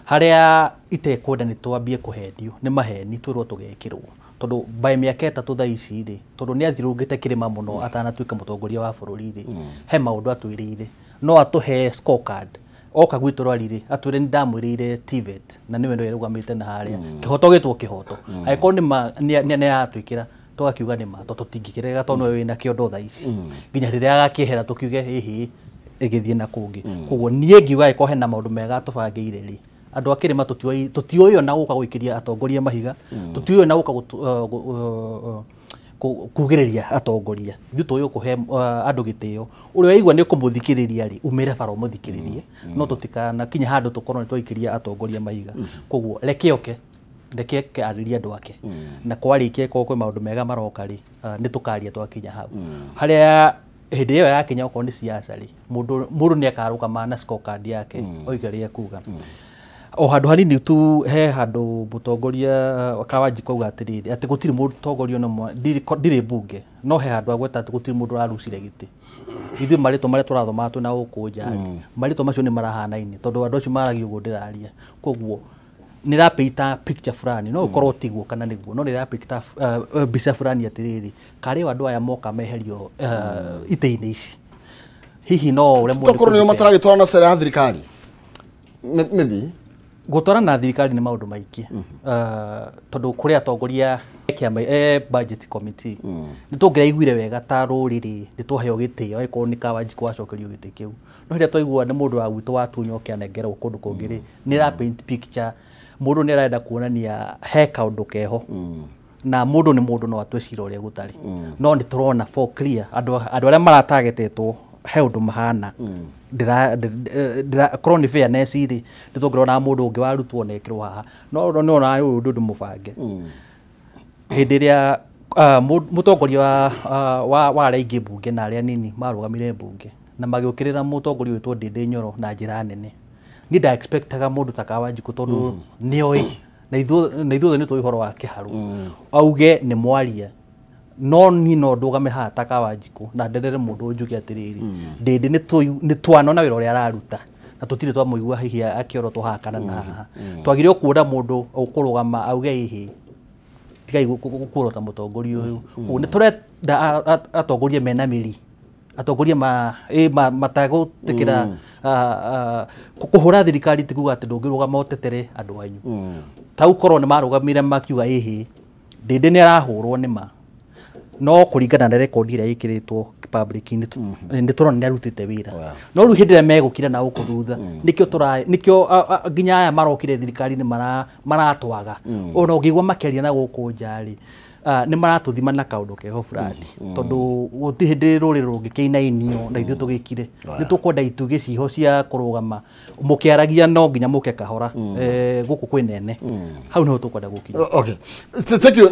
Harĩa itekwenda nĩ twambie kũhenio nĩ maheni twĩrwo tũgekĩrwo, tondũ by mĩaka 3 thaa ici rĩ, tondũ nĩ athirũngĩte kĩrĩma mũno atanatuĩka mũtongoria wa bũrũri rĩ, he maũndũ atwĩrĩire. No atũhe scorecard oka gwitũ rwari rĩ, atwĩre nĩ ndamwĩrĩire TVET na nĩwe nĩwe ĩrũgamĩte na harĩa kĩhoto gĩtwo kĩhoto. Angĩkorwo nĩ aratwĩkĩra tũgakiuga nĩ ma, tondũ tũtingĩkĩrega tondũ nĩwe wĩna kĩondo thaa ici nginya rĩrĩa agakĩehera tũkiuge ĩhĩ ĩgĩthiĩ na kũngĩ. Koguo niĩ ngiuga angĩkorwo hena maũndũ mega atũbangĩire rĩ, andũ a kĩrĩma tũtiũĩ ona gũka gũikĩria atongoria mahiga, tũtiũĩ ona gũka kugĩrĩria atongoria. Ithuĩ tũĩ kũhe andũ gĩtĩo. Ũrĩa waigua nĩ ũkũmũthikĩrĩria rĩ, umĩre bara ũmũthikĩrĩrie, no tũtikanakinye handũ tũkorwo nĩ twaikĩria atongoria mahiga. Koguo reke oke, reke oke arĩrie andũ ake, na kwarĩkia korwo kwĩ maũndũ mega maroka rĩ, nĩ tũkaria twakinya hau. Harĩa hĩndĩ ĩyo yakinya okorwo nĩ siasa rĩ, mũndũ nĩ akarũgama na scorecard yake oige ũrĩa ekuga. O handũ hanini tu he handũ mũtongoria Kawanjikũ auga atĩrĩrĩ, atĩ gũtirĩ mũtongoria ona ũmwe, ndirĩ mbunge, no he handũ agweta atĩ gũtirĩ mũndũ ũrarucire gĩtĩ. Ithuĩ marĩtwa marĩa tũrathomaga twĩna gũkũ nja rĩ, marĩtwa macio nĩ marahanaine tondũ andũ acio maragia ũguo ndĩraria. Koguo nĩ ĩrapainta picture fulani, no ũkorwo tiguo kana nĩguo, no nĩ ĩrapainta mbica fulani atĩrĩrĩ, karĩ o andũ aya moka meherio itĩ-inĩ ici, hihi no ũremwo nĩ Tokorwo nĩo kũrutĩra. mataragĩtwarana na cera ya thirikari. Maybe Gũtwarana na thirikari nĩ maũndũ maingĩ, tondũ kũrĩ atongoria kĩama budget committee nĩ tũngĩraiguire wega ta rũrĩrĩ nĩ twaheo gĩtĩo angĩkorwo nĩ Kawanjikũ wacokerio gĩtĩ kĩu, no rĩrĩa twaigua nĩ mũndũ wa gwitũ watunywo kĩanengerwo kũndũ kũngĩ rĩ, nĩ ĩra paint picture mũndũ nĩ arenda kuonania he kaũndũ keho, na mũndũ nĩ mũndũ no atue cira ũrĩa gũtarĩ. No nĩ tũrona for clear andũ arĩa maratagetetwo he ũndũ mahana. Korwo nĩ fairness rĩ, nĩ tũngĩrona mũndũ ũngĩ warutwo na ekĩrwo haha, no nĩ ona ũyũ ũndũ mũbange. Hĩndĩ ĩrĩa mũtongoria wa arĩa aingĩ mbunge na arĩa anini marũgamire mbunge na magĩũkĩrĩra mũtongoria wĩtwo Ndĩndĩ Nyoro na njĩra nene, niĩ nda expectaga mũndũ ta Kawanjikũ tondũ nĩoĩ na ithuothe nĩ tũĩ ũhoro wa kĩharũ, auge nĩ mwaria, no niĩ no ndũgame haha ta Kawanjikũ na nderere mũndũ njuge atĩrĩrĩ, Ndĩndĩ nĩ twanona wĩra ũrĩa araruta na tũtirĩ twamũigua hihi akĩorotwo haha kana na haha. Twagĩrĩirwo kuona mũndũ ũkũrũgama auge ĩhĩ, tigai kuorota mũtongoria ũyũ. Koguo nĩ tũrenda atongoria mena mĩri, atongoria matagũtĩkĩra kũhũra thirikari ti kuga atĩ ndũngĩrũgama ũtetere andũ anyu. Tau korwo nĩ marũgamire makiuga ĩhĩ, Ndĩndĩ nĩ arahũrwo nĩ ma, no kũringana na rekondi ĩrĩa ĩkĩrĩtwo public-inĩ nĩ tũrona nĩ arutĩte wĩra. No rĩu hĩndĩ ĩrĩa megũkira na gũkũ thutha, nĩkĩo nginya aya marokire thirikari-inĩ maratwaga. Ona ũngĩigua makĩaria na gũkũ nja rĩ, nĩ maratũthima na kaũndũ keho fulani, tondũ gũtirĩ hĩndĩ rũrĩrĩ rũngĩkĩinainio na ithuĩ tũgĩkire. Nĩ tũkwenda itugĩ ciho cia kũrũgama mũkĩaragia no nginya mũke kahora, gũkũ kwĩ nene, hau nĩho tũkwenda gũkinya. Okay, thank you.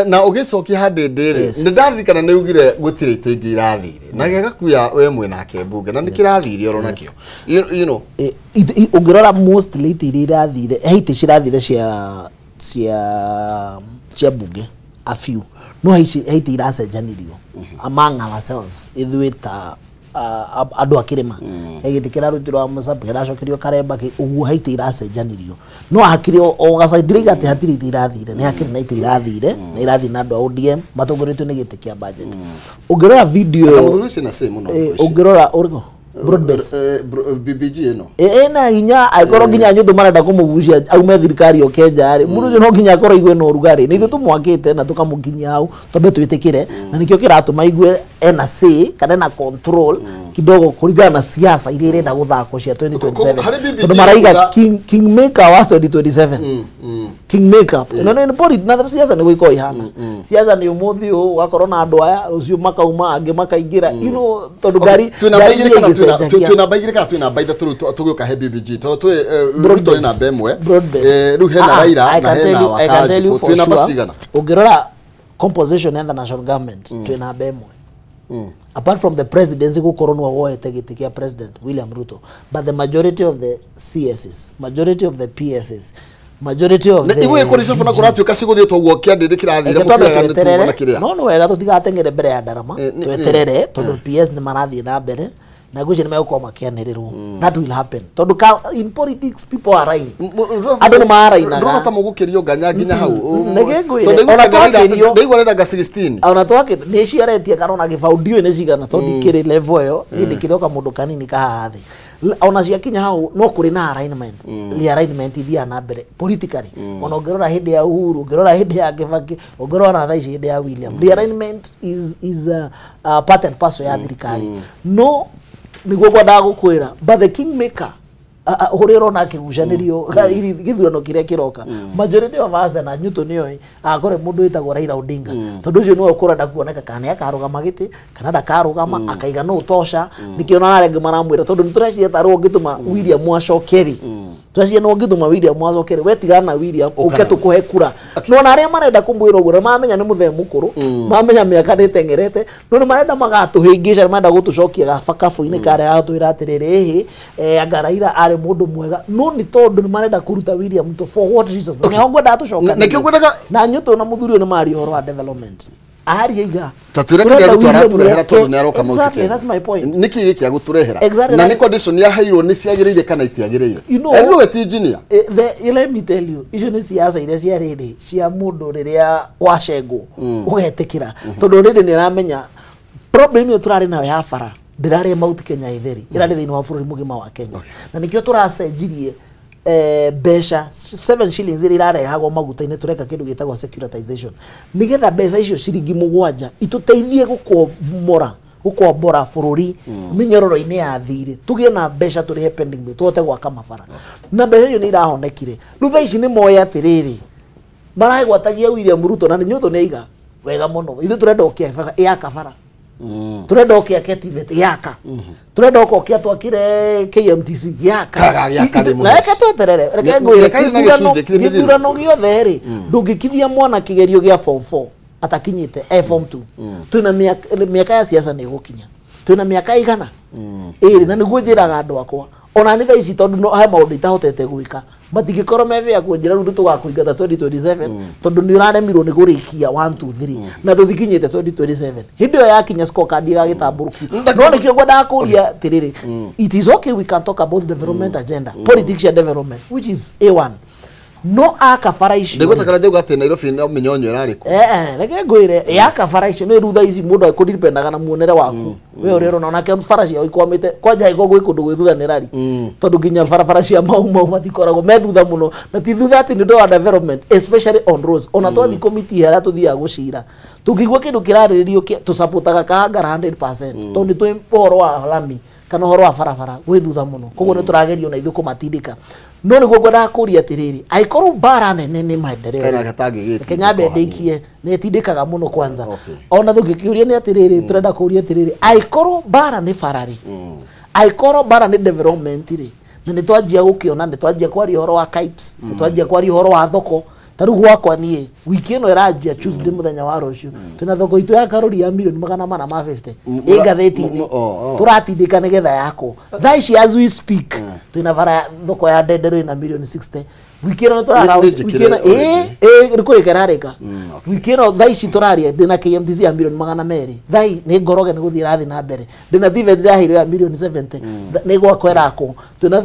Na ũgĩcokia handĩndĩ rĩ, nĩ ndaririkana nĩ ugire gũtirĩ itĩ ingĩ irathire na gĩgakuya we mwĩnake mbunge na nĩ kĩrathire oro nakĩo. You know, ũngĩrora mostly itĩ iria irathire, he itĩ cirathire cia mbunge a few, no he itĩ iracenjanirio among ourselves ithuĩ ta andũ a kĩrĩma. He gĩtĩ kĩrarutirwo wa Mũcap kĩracokerio Karemba, ũguo he itĩ iracenjanirio, no hakĩrĩ o gaca ndirauga atĩ hatirĩ itĩ irathire, nĩ hakĩrĩ na itĩ irathire na irathire na andũ a ODM matongoretio nĩ gĩtĩ kĩa budget. Ũngĩrora video ũngĩrora ũrĩkũ broad base BBG ĩno ĩna hinya, angĩkorwo nginya nyũndũ marenda kũmũgucia aume thirikari oke nja rĩ, mũndũ ũcio no nginya akorwo aigue na ũrugarĩ. Nĩ ithuĩ tũmwakĩte na tũkamũkinyia hau twambe twĩtĩkĩre, na nĩkĩo kĩratũma aigue ena say kana ena control Kidogo kũringana na siasa iria irenda gũthakwo cia 2027, tondũ maraiga kingmaker wa 2027, kingmaker no nĩ na siasa nĩ gũikorwo ihana. Siasa nĩ ũmũthĩ ũũ ũgakorwo na andũ aya, rũciũ makauma angĩ makaingĩra, you know, tondũ ngari Twĩna namba igĩrĩ kana twĩna namba igĩrĩ kana twĩna namba ithatũ? Rĩu tũgĩũka he BBG, tondũ twĩ Ruto nĩ namba ĩmwe, rĩu hena Raila na hena Wakanjikũ, twĩ namba cigana? Ũngĩrora composition ya the national government, twĩ namba ĩmwe, apart from the presidency gukorwo nĩwe woete gĩtĩ kĩa President William Ruto, but the majority of the CSs, majority of the PSs, majority of the Igwe kũricabũ na kũratuĩka cigũthiĩ toguo kĩandĩndĩ kĩrathire mũkĩraga nĩ tuona kĩrĩa. No nĩ wega tũtigateng'ere mbere ya ndarama, tweterere, tondũ PS nĩ marathiĩ na mbere na ngwĩciria nĩ megũkorwo makĩanĩrĩrwo. That will happen, tondũ in politics people are lying, andũ nĩ marainaga. Ndũrona ta mũgũkĩrio nganya nginya hau? Nĩkĩ ngwĩre, ona twakĩrio ndaigua rendaga 16. Ona twakĩ nĩ ciaretie kana ona gĩbaũ ndiũĩ nĩ cigana, tondũ ndikĩrĩ level ĩyo niĩ, ndikĩrĩ o kamũndũ kanini kahaha thĩ. Ona ciakinya hau no kũrĩ na alignment, realignment ithiaga na mbere politically. Ona ũngĩrora hĩndĩ ya Uhuru, ũngĩrora hĩndĩ ya Kibaki, ũngĩrora na thaa ici hĩndĩ ya William, realignment is a part and parcel ya thirikari. No nĩguo ngwendaga gũkwĩra, but the kingmaker ũrĩa ũrona akĩgucanĩrio gĩthurano kĩrĩa kĩroka, majority of us na Newton nĩoĩ akore mũndũ wĩtagwo Raila Odinga, tondũ ũcio nĩwe ũkũrenda kuoneka kana nĩakarũgama gĩtĩ kana ndakarũgama, akaiga no ũtosha. Nĩkĩo ona arĩa angĩ maramwĩra, tondũ nĩtũreciria tarĩ ũngĩtũma William acoke rĩ, tũreciria nĩ ũngĩtũma William acoke rĩ, we tigana na William ũke tũkũhe kura. No ona arĩa marenda kũmwĩra ũguo mamenya nĩ mũthee mũkũrũ, mamenya mĩaka nĩ ĩteng'erete, no nĩ marenda magatũhĩngĩca, nĩ marenda gũtũcokia gabakabu-inĩ karĩa gatwĩra atĩrĩrĩ, ĩhĩ anga Raila arĩ mũndũ mwega, no nĩ tondũ nĩ marenda kũruta William Ruto for what reasons? Nĩho ngwendaga tũcokanĩrie. Nĩkĩo ngwendaga na Newton na mũthuri ũyũ nĩ maria ũhoro wa development aria iga. Ta twĩre kĩrĩa Ruto aratũrehera, tondũ nĩ aroka Mount Exactly, Kenya. that's my point. Nĩkĩ gĩkĩ agũtũrehera? Exactly, Na nĩ condition yaheirwo nĩ ciagĩrĩire kana itiagĩrĩire? You know, Erwo we ti engineer. Let me tell you, icio nĩ siasa iria cia rĩrĩ cia mũndũ rĩrĩa wacengwo ũgetĩkĩra, tondũ rĩrĩ nĩ aramenya problem ĩyo tũrarĩ nayo ya bara ndĩrarĩ Mount Kenya ĩtheri, ĩrarĩ thĩinĩ wa bũrũri mũgima wa Kenya, na nĩkĩo tũracenjirie mbeca 7 shillings iria irarehagwo maguta-inĩ, tũreka kĩndũ gĩtagwo securitization, nĩgetha mbeca icio ciringi 7 itũteithie gũkombora bũrũri mĩnyororo-inĩ ya thirĩ, tũgĩe na mbeca tũrĩhe pending bill, tũhote gwaka mabara, na mbeca icio nĩ irahonekire. Rĩu thaa ici nĩ moĩ atĩrĩrĩ, maragwatagia William Ruto na nĩ Newton nĩ aiga wega mũno, ithuĩ tũrenda ũkĩa yaka bara, turenda oke ake TVET yaka, turenda oke oke atwakire KMTC yaka. Kaga gĩaka rĩ na reke tweterere, reke ngwĩre, Reke na gĩcunjĩ kĩrĩ mĩthiru. Gĩthurano gĩothe rĩ, ndũngĩkithia mwana kĩgerio gĩa form 4 atakinyĩte form 2. Twĩna mĩaka ya siasa nĩ ĩgũkinya, twĩna mĩaka 200, na nĩguo njĩraga andũ akwa ona nĩ thaa ici, tondũ no he maũndũ itahotete gwĩka, matingĩkorwo me fair kũnjĩra rĩu nĩtũgakũingata 2027, tondũ nĩ ũraremirwo nĩ kũrĩkia 1 2 3 na tũthikinyĩte 2027. Hĩndĩ ĩyo yakinya scorecard ĩgagĩtambũrũkio. No nĩkĩo ngwendaga kũria atĩrĩrĩ, it is okay, we can talk about development agenda, politics ya development, which is A1, no aka bara icio Ndĩgweta kana njauga atĩ Nairobi no mĩnyonyo ĩrarĩ kuo. Reke ngwĩre, yaka bara icio nĩ rĩu thaa ici mũndũ akũdipendaga na muonere waku we ũrĩa ũrona, onake bara ciao ikwamĩte kwanja iko gwĩ kũndũ gwĩ thutha nĩ rari, tondũ nginya barabara cia Mau Mau matikoragwo me thutha mũno, na ti thutha atĩ nĩ ũndũ wa development, especially on roads. Ona twathiĩ committee harĩa tũthiaga gũcira, tũngĩigua kĩndũ kĩrarĩrĩrio tũcapotaga Kahangara 100%, tondũ nĩ tũĩ ũhoro wa lami kana ũhoro wa barabara gwĩ thutha mũno, koguo nĩ tũrageria ona ithuĩ kũmatindĩka. No nĩguo ngwendaga kũria atĩrĩrĩ, angĩkorwo mbara nene nĩ maendeleo Kena gatangĩgĩtindĩkwo reke nyambe hanini. ndĩkie, nĩ ĩtindĩkaga mũno kwanza. Ona tũngĩkĩũria nĩ atĩrĩrĩ, tũrenda kũria atĩrĩrĩ, angĩkorwo mbara nĩ bara rĩ, angĩkorwo mbara nĩ development rĩ, na nĩ twanjia gũkĩona, nĩ twanjia kwaria ũhoro wa KIPS, nĩ twanjia kwaria ũhoro wa thoko. Ta rĩu gwakwa niĩ wiki ĩno ĩranjia Tuesday, mũthenya wa rũciũ twĩna thoko itũ ya karũri ya mirioni 450 ĩ ngathĩti-inĩ, tũratindĩka nĩgetha yakwo. Thaa ici as we speak twĩna bara thoko ya Ndenderũ ĩna mirioni 60. Wiki ĩno nĩ Nĩ njĩkĩre wiki ĩno already. Ĩ nĩ kũrĩka ĩrarĩka wiki ĩno. Thaa ici tũraria ndĩna KMTC ya mirioni 200, thaa nĩ ngoroge nĩ gũthiĩ ĩrathiĩ na mbere. Ndĩna TVET ndĩraheirwo ya mirioni 70, nĩ gwakwa ĩrakwo. Twĩna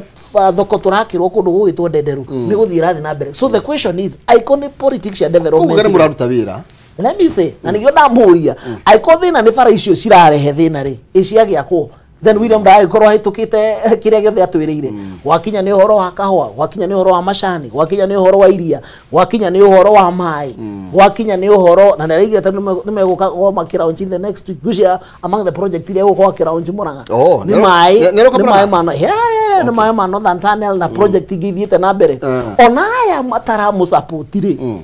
thoko tũrakĩrwo kũndũ gũgwĩtwo Ndenderu, nĩ gũthiĩ ĩrathiĩ na mbere. So the question is, angĩkorwo nĩ politics ya Koguo development nĩ mũraruta wĩra. Let me say, na nĩkĩo ndamũria, angĩkorwo thĩna nĩ bara icio cirarehe thĩna rĩ, ĩciagĩakwo Then William ndagĩkorwo ahĩtũkĩte kĩrĩa gĩothe atwĩrĩire. Gwakinya nĩ ũhoro wa kahũa, gwakinya nĩ ũhoro wa macani, gwakinya nĩ ũhoro wa iria, gwakinya nĩ ũhoro wa maĩ, gwakinya nĩ ũhoro na nĩaraigire tondũ nĩmegũka gwa kĩraunji in the next week. Ngwĩciria among the project iria egũkorwo kĩraunji Murang'a Oh, nĩ maĩ, nĩarũka nĩ Murang'a? maĩ ma yeah, nĩ maĩ ma Northern Tunnel na project ingĩ ithiĩte na mbere. Ona aya mataramũsupport rĩ,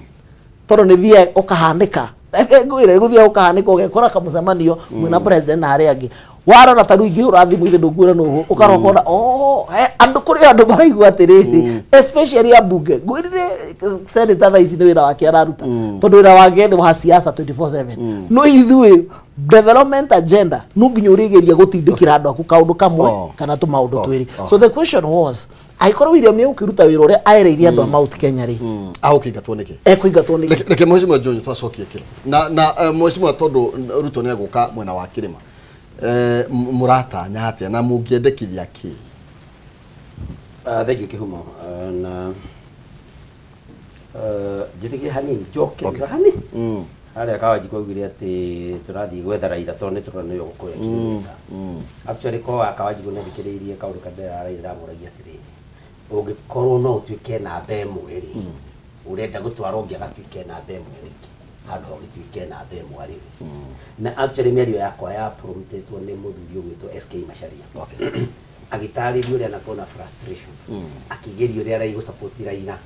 tondũ nĩ thiaga ũkahanĩka, ngwĩre gũthiaga ũkahanĩka ũgekora kamũcemanio mwĩna president na arĩa angĩ, warora ta rĩu ingĩhũra thimũ ithe ndũkuona nũgũ ũkarora ũkona oh, andũ kũrĩ andũ maraigua atĩrĩrĩ, especially ambunge. Ngwĩrire senator thaa ici nĩ wĩra wake araruta, tondũ wĩra wake nĩ wa siasa 24/7. No ithuĩ development agenda no nginya ũrĩgeria gũtindĩkĩra andũ aku kaũndũ kamwe kana tũmaũndũ twĩrĩ. So the question was, angĩkorwo William nĩ egũkĩruta wĩra ũrĩa aereire andũ a Mount Kenya rĩ, agũkĩingatwo nĩkĩ? Ekũingatwo nĩkĩ? Reke mheshimiwa Jonyo twacokie kĩro na mheshimiwa, tondũ Ruto nĩ egũka mwena wa kĩrĩma, mũratanya atĩa na mũngĩendekithia kĩ? Thank you Kĩhumo. Na njĩtĩkĩre hanini njoke thutha hanini harĩa Kawanjikũ augire atĩ tũrathiĩ gwetha Raila tondũ nĩ tũrona nĩwe ũgũkũrĩa kĩrĩma. Actually ko wa Kawanjikũ nĩ athikĩrĩirie kaũndũ karĩa ndĩraragia, ndamũragia atĩrĩrĩ, ũngĩkorwo no ũtuĩke namba ĩmwe rĩ, ũrenda gũtwara ũngĩ agatuĩke namba ĩmwe nĩkĩ handũ ha ũgĩtuĩke namba ĩmwe rĩ? Na actually mĩario yakwa ya promptetwo nĩ mũthuri ũgwĩtwo SK Macharia, agĩtarĩria ũrĩa anakorwo na frustration, akĩgeria ũrĩa araigũ support Raila,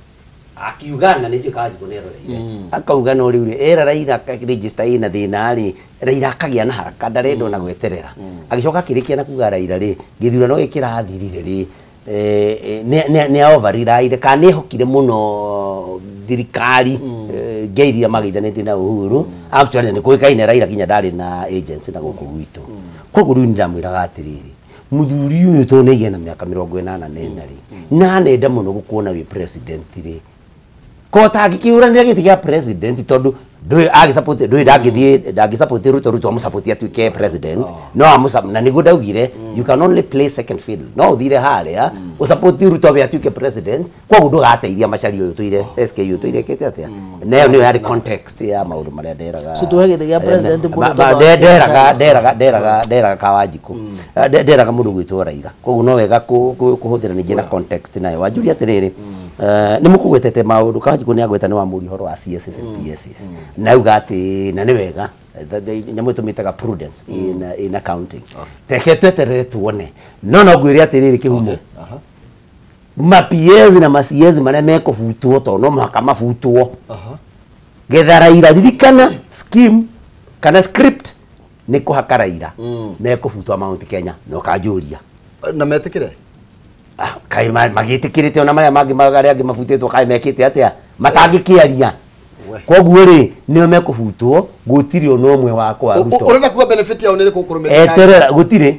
akiuga na nĩ njũĩ Kawanjikũ nĩ eroreire, akauga no rĩu rĩ era Raila register ĩna thĩna rĩ, Raila akagĩa na haraka, ndarenda ona gweterera. Agĩcoka akĩrĩkia na kuga Raila rĩ, gĩthurano gĩkĩ kĩrathirire rĩ, nĩ override kana nĩ ehokire mũno thirikari ngeiria mageithanĩtie na Uhuru. Actually nĩ kũĩkaine Raila nginya ndarĩ na agency na gũkũ gwitũ. Koguo rĩu nĩndamwĩraga atĩrĩrĩ, mũthuri ũyũ tondũ nĩ na mĩaka 84 rĩ, na anenda mũno gũkuona wĩ president rĩ, ko tangĩkĩhũranĩra gĩtĩ gĩa president, tondũ ndũĩ agĩsupport, ndũĩ ndangĩthiĩ, ndangĩsupport Ruto, Ruto amũsupport atuĩke president, no amũsupport. Na nĩguo ndaugire you can only play second fiddle, no ũthire harĩa ũsupport Ruto we atuĩke president, koguo ndũgateithia Macharia ũyũ tũire SK ũyũ tũire kĩte atĩa. Na ĩyo nĩyo yarĩ context ya maũndũ marĩa nderaga. So tũhe gĩtĩ gĩa president mũndũ tondũ wa Nderaga nderaga nderaga nderaga Kawanjikũ, nderaga mũndũ gwĩtwo Raila. Koguo no wega kũhũthĩra ningĩ na context nayo. Wanjũria atĩrĩrĩ, nĩ mũkũgwetete maũndũ, Kawanjikũ nĩ agweta nĩ wamũria ũhoro wa CSS and PSS, na auga atĩ na nĩ wega nyamũ ĩtũmĩtaga prudence in accounting. Reke tweterere tuone, no ngwĩre atĩrĩrĩ Kĩhumo, ma PS na ma CS marĩa mekũbutwo, tondũ no mũhaka mabutwo getha Raila, ririkana scheme kana script nĩ kũhaka Raila, mekũbutwo Mount Kenya na ũkanjũria. Na metĩkĩre? Kaĩ magĩtĩkĩrĩte ona marĩa mangĩ arĩa angĩ mabutĩtwo, kaĩ mekĩte atĩa matangĩkĩaria? Koguo rĩ, nĩo mekũbutwo, gũtirĩ ona ũmwe wakwa Ruto. Ũrenda kuga benefit yao nĩ ĩrĩkũ kũrũmĩrĩra? Eterera, gũtirĩ.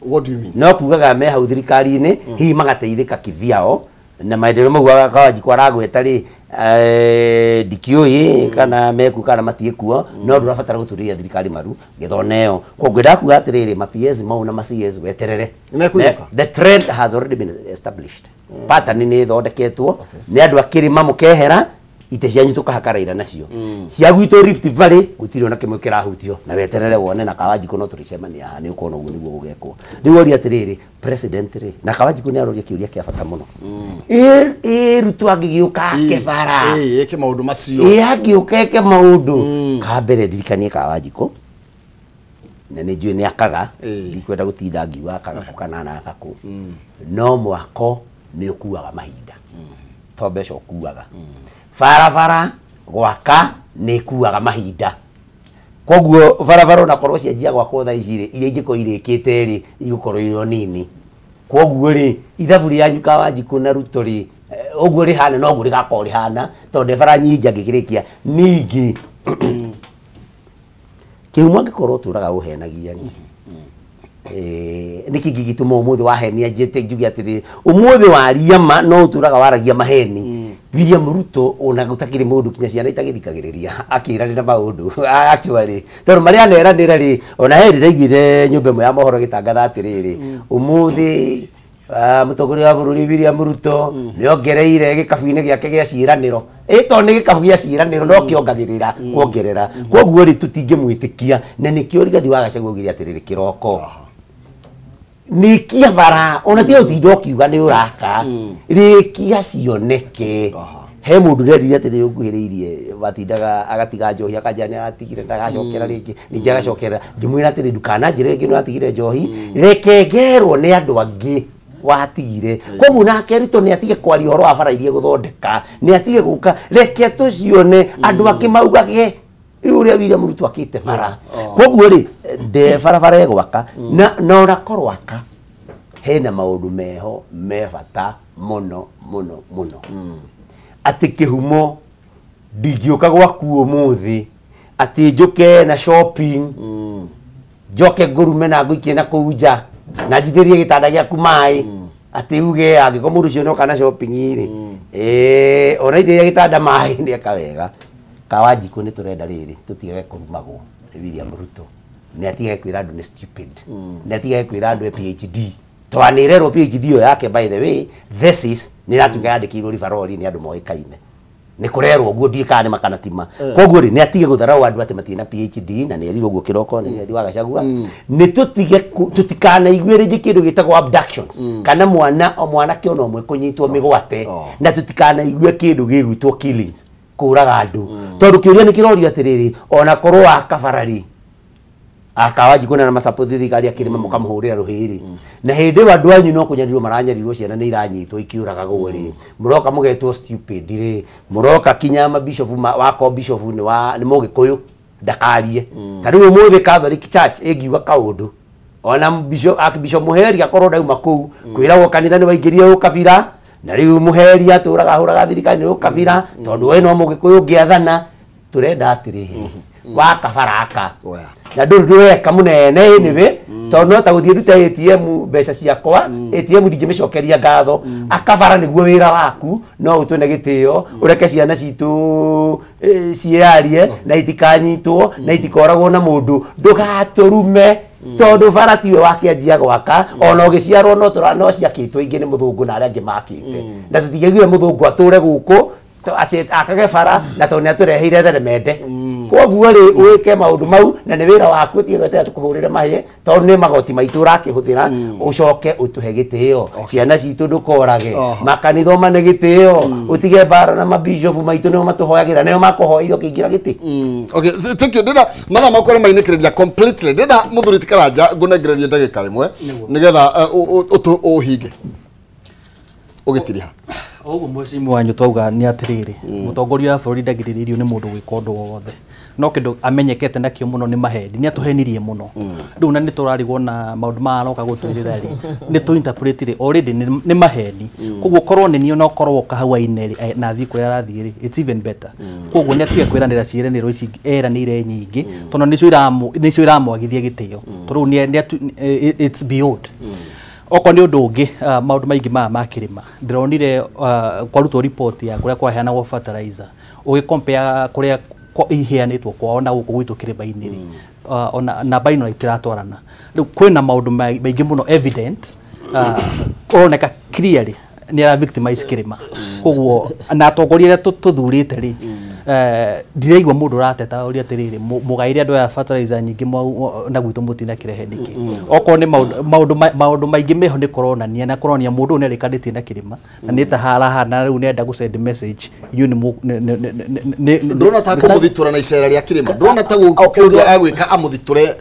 What do you mean? No kugaga me hau thirikari-inĩ hihi magateithĩka kivyao na maendeleo mau Kawanjikũ aragweta rĩ, ndikĩũĩ kana mekuo kana matiĩkuo, no ndũrabatara gũturĩria thirikari maru getha oneo. Koguo ndakuga atĩrĩrĩ, ma PS mau na ma CS weterere. Nĩmekũinũka? The trend has already been established, pattern nĩ ĩthondeketwo nĩ andũ akĩrĩma, mũkehera ite cianyu tũkahaka Raila nacio cia gwitũ Rift Valley, gũtirĩ ona kĩmwe kĩrahutio, na weterere wone. Na Kawanjikũ no tũrĩcemania haha, nĩ ũkuona ũguo nĩguo gũgekwo. Rĩu oria atĩrĩrĩ, president rĩ, na Kawanjikũ nĩ aroria kĩũria kĩa bata mũno, ĩ Ruto angĩgĩũka ake bara Ĩ ĩke maũndũ macio? Ĩ angĩũka eke maũndũ ka mbere, ndirikanie Kawanjikũ na nĩ njũĩ nĩ akaga, ndikwenda gũtinda ngiuga akaga kũ kana na aka kũ, no mwako nĩ ũkuaga mahinda, to mbeca ũkuaga, barabara gwaka nĩ ĩkuaga mahinda. Koguo barabara onakorwo cianjia gwakwo thaa ici rĩ, iria ingĩkorwo irĩkĩte rĩ, igũkorwo irĩ o nini. Koguo rĩ, ithabu rĩanyu Kawanjikũ na Ruto rĩ, ũguo rĩhana noguo rĩgakorwo rĩhana, tondũ bara nyingĩ angĩkĩrĩkia. Ningĩ Kĩhumo, angĩkorwo ũtũraga ũhenagia rĩ, nĩkĩ kĩngĩgĩtũma ũmũthĩ wahenia njĩte njuge atĩrĩrĩ, ũmũthĩ waria ma no ũtũraga waragia maheni? William Ruto ona gũtakĩrĩ mũndũ kinya ciana itagĩthikagĩrĩria akĩranĩra maũndũ actually, tondũ marĩa aneranĩra rĩ, ona he ndĩraiguire nyũmba ĩmwe ya mohoro ĩgĩtangatha atĩrĩrĩ, ũmũthĩ mũtongoria wa bũrũri William Ruto nĩ ongereire gĩkabu-inĩ gĩake gĩa ciĩranĩro. Ĩ to nĩ gĩkabu gĩa ciĩranĩro no kĩongagĩrĩra kuongerera. Koguo rĩ, tũtingĩmwĩtĩkia, na nĩkĩo Rigathi wa Gachagua augire atĩrĩrĩ, kĩroko Nikia bara ona ti utinda ukiuga ni uraka rikia cioneke. He mundu rerire ati ni nguhiriirie watindaga agatiga njohi akanja ni atigire ndagacokera ringi ningi agacokera ngimwira ati ndukana njire ringi ni atigire njohi reke ngerwo ni andu angi watigire. Koguo nake Ruto ni atige kwaria uhoro wa bara iria guthondeka ni atige guka reke tucione andu angi maugage riu uria William Ruto akite bara. Koguo ri nde barabara egwaka na ona korwo aka hena maundu meho me bata muno muno muno. Ati kihumo ndingĩũka gwaku ũmũthĩ atĩ njũke na shopping njoke ngũrume na ngũikie na kũu nja na njithĩrie gĩtanda gĩaku maĩ atĩ uge angĩkorwo mũndũ ũcio nĩoka na shopping rĩ ona ithĩria gĩtanda maĩ nĩeka wega. Kawanjikũ nĩ tũrenda rĩrĩ tũtigage kũrumagwo nĩ William Ruto nĩ atigage kwĩra andũ nĩ stupid nĩ atigage kwĩra andũ e PhD twanĩrerwo PhD ĩyo yake by the way thesis nĩ ĩratuĩka yandĩkĩirwo ribarori nĩ andũ moĩkaine nĩ kũrerwo ũguo ndiĩ kana nĩ makanatima. Koguo rĩ nĩ atige gũtharau andũ atĩ matirĩ na PhD na nĩ erirwo ũguo kĩroko nĩ Rigathi wa Gachagua. Nĩ tũtige tũtikanaigue rĩngĩ kĩndũ gĩtagwo abductions kana mwana o mwanake ona ũmwe kũnyitwo mĩgwate na tũtikanaigue kĩndũ gĩgwĩtwo killings kũraga andũ tondũ kĩũria nĩ kĩrorio atĩrĩrĩ ona korwo akabara rĩ Akawanjikũ na masupport thirikari akĩrĩma mũkamũhũrĩra rũhĩ rĩ na hĩndĩ ĩyo andũ anyu no kũnyarirwo maranyarirwo ciana nĩ iranyitwo ikiũragagwo rĩ mũroka mũgetwo stupid rĩ mũroka kinya mabishop wako bishop nĩ wa nĩ mũgĩkũyũ ndakarie ta rĩu ũmũthĩ Catholic Church ĩngiuga kaũndũ ona bishop archbishop Mũheri akorwo ndauma kũu kwĩragwo kanitha nĩ waingĩrie ũkabira na rĩu Mũheri atũraga ahũraga thirikari nĩ ũkabira tondũ we no mũgĩkũyũ ũngĩathana tũrenda atĩrĩrĩ wakabaraka na ndũrĩ ndũreka mũnene anyway tondũ no ta gũthiĩ ndute ATM mbeca ciakwa ATM ndingĩmĩcokeria ngatho akabara nĩguo wĩra waku no ũtwĩne gĩtĩo ũreke ciana citũ ciĩyarie na itikanyitwo na itikoragwo na mũndũ ndũgatũrume tondũ bara tiwe wakĩanjia gwaka ona ũgĩciarwo no no ciakĩtwo ingĩ nĩ mũthũngũ na arĩa angĩ makĩte na tũtingĩaiguire mũthũngũ atũre gũkũ atĩ akage bara na tondũ nĩatũreheire theremende. Koguo rĩ wĩke maũndũ mau na nĩ wĩra waku ũtige gweterera tũkũhũrĩre mahĩ tondũ nĩ magoti maitũ ũrakĩhũthĩra ũcoke ũtũhe gĩtĩo ciana citũ ndũkorage makanitha ũmane gĩtĩo ũtige mbara na mabishop maitũ nĩo matũhoyagĩra nĩo makũhoeire ũkĩingĩra gĩtĩ. Okay, thank you. Ndĩrenda mathaa makwa nĩmainĩkĩrĩria completely. Ndĩrenda mũthuri ti Karanja ngũnengererie ndagĩka ĩmwe nĩgetha ũhinge ũgĩtiriha. Oguo mũciĩ wanyu twauga nĩ atĩrĩrĩ mũtongoria wa bũrũri ndagirĩrĩirio nĩ mũndũ gwĩka ũndũ o wothe no kĩndũ amenyekete nakĩo mũno nĩ maheni nĩ atũhenirie mũno rĩu na nĩ tũrarigwo na maũndũ maya aroka gũtwĩrĩra rĩ nĩ tũ interpret rĩ already nĩ maheni koguo korwo nĩ niĩ no korwo kahua-inĩ rĩ na athiĩ kũrĩa arathiĩ rĩ it's even better. Koguo nĩ atige kwĩranĩra ciĩranĩro ici eranĩire nyingĩ tondũ nĩcio iramwagithia gĩtĩo tondũ rĩu nĩ it's beyond. Okorwo nĩ ũndũ ũngĩ maũndũ maingĩ maya ma kĩrĩma ndĩronire kwarutwo report ya kũrĩa kwaheanagwo fertilizer ũgĩ compare kũrĩa iheanĩtwo kwao na gũkũ gwitũ kĩrĩma-inĩ rĩ ona namba ĩno itiratwarana. Rĩu kwĩna maũndũ maingĩ mũno evident ũroneka clearly nĩ ara victimize kĩrĩma koguo na atongoria arĩa tũthurĩte rĩ ndiraigua mũndũ ũrateta ũrĩa atĩrĩrĩ mũgaire andũ aya fertilizer nyingĩ na gwitũ mũtinakĩrehe nĩkĩ. Okorwo nĩ maũndũ maingĩ meho nĩ kũronania na kũronania mũndũ ũyũ nĩarĩkanĩtie na kĩrĩma na nĩ ta harahana rĩu nĩenda gũ send message inyuĩ nĩ ndũrona ta kũmũthitũra na icera rĩa kĩrĩma ndũrona ta kĩũndũ agwĩka amũthitũre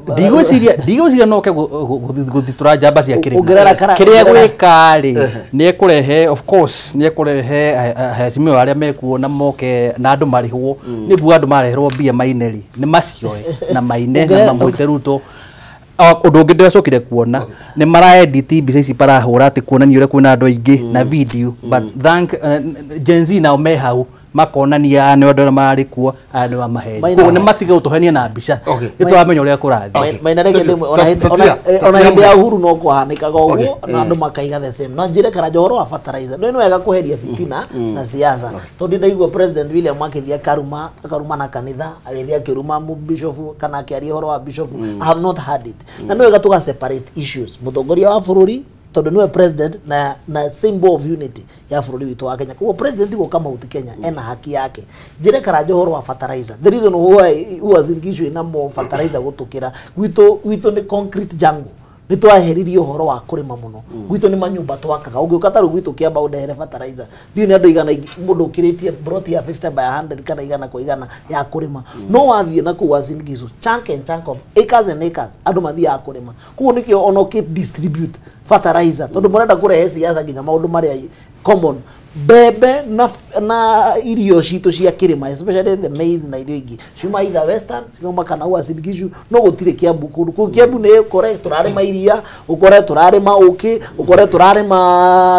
ndigwĩciria no oke gũthitũra njamba cia kĩrĩma kĩrĩa gwĩka rĩ nĩ ekũrehe of course nĩ ekũrehe aheshimiwa arĩa mekuo na moke na andũ marĩhwo nĩ nguga andũ mareherwo mbia maine rĩ nĩ macioe na maine na mamwĩte Ruto. Ũndũ ũngĩ ndĩracokire kuona nĩ maraedit mbica ici barahũra atĩ kuonania ũrĩa kwĩna andũ aingĩ na video but thank Gen Z nao me hau makonania nĩ andũ arĩa marĩ kuo aya nĩ amaheni koguo nĩ matige gũtũhenia na mbica nĩ tũramenya ũrĩa kũrathiĩ. Maina reke ndĩmwe ona hĩndĩ ya Uhuru no kũhanĩkaga ũguo na andũ makaiga the same no njĩre Karanja ũhoro wa fertilizer nĩ wega kũheria fitina na siasa tondũ ndaigua President William akĩthiĩ akaruma na kanitha agĩthiĩ akĩruma bishop kana akĩaria ũhoro wa bishop. I have not heard it na nĩ wega tũga separate issues mũtongoria wa bũrũri tondũ niwe president na symbol of unity ya bũrũri witũ wa Kenya koguo president gũka Mount Kenya ena haki yake. Njĩre Karanja ũhoro wa fertilizer the reason why Uasin Gishu ina more fertilizer gũtũkĩra gwitũ nĩ concrete jungle Nĩ twaheririe ũhoro wa kũrĩma mũno. Gwitũ nĩ manyũmba twakaga. Ũngĩũka ta rĩu gwitũ Kĩamba ũndehere fertilizer. Ndiũĩ nĩ andũ igana mũndũ ũkĩrĩtie plot ya 50 by 100 kana igana kwa igana ya kũrĩma. No wathiĩ na kũu Uasin Gishu, chunk and chunk of acres and acres andũ mathiaga kũrĩma. Koguo nĩkĩo ona ũkĩ distribute fertilizer tondũ mũrenda kũrehe siasa nginya maũndũ marĩa common. Mbembe na irio citũ cia kĩrĩma, especially the maize na irio ingĩ ciuma either Western cikauma kana Uasin Gishu, no gũtirĩ Kiambu kũndũ kũu. Kiambu nĩ ũkore tũrarĩma iria, ũkore tũrarĩma ũkĩ, ũkore tũrarĩma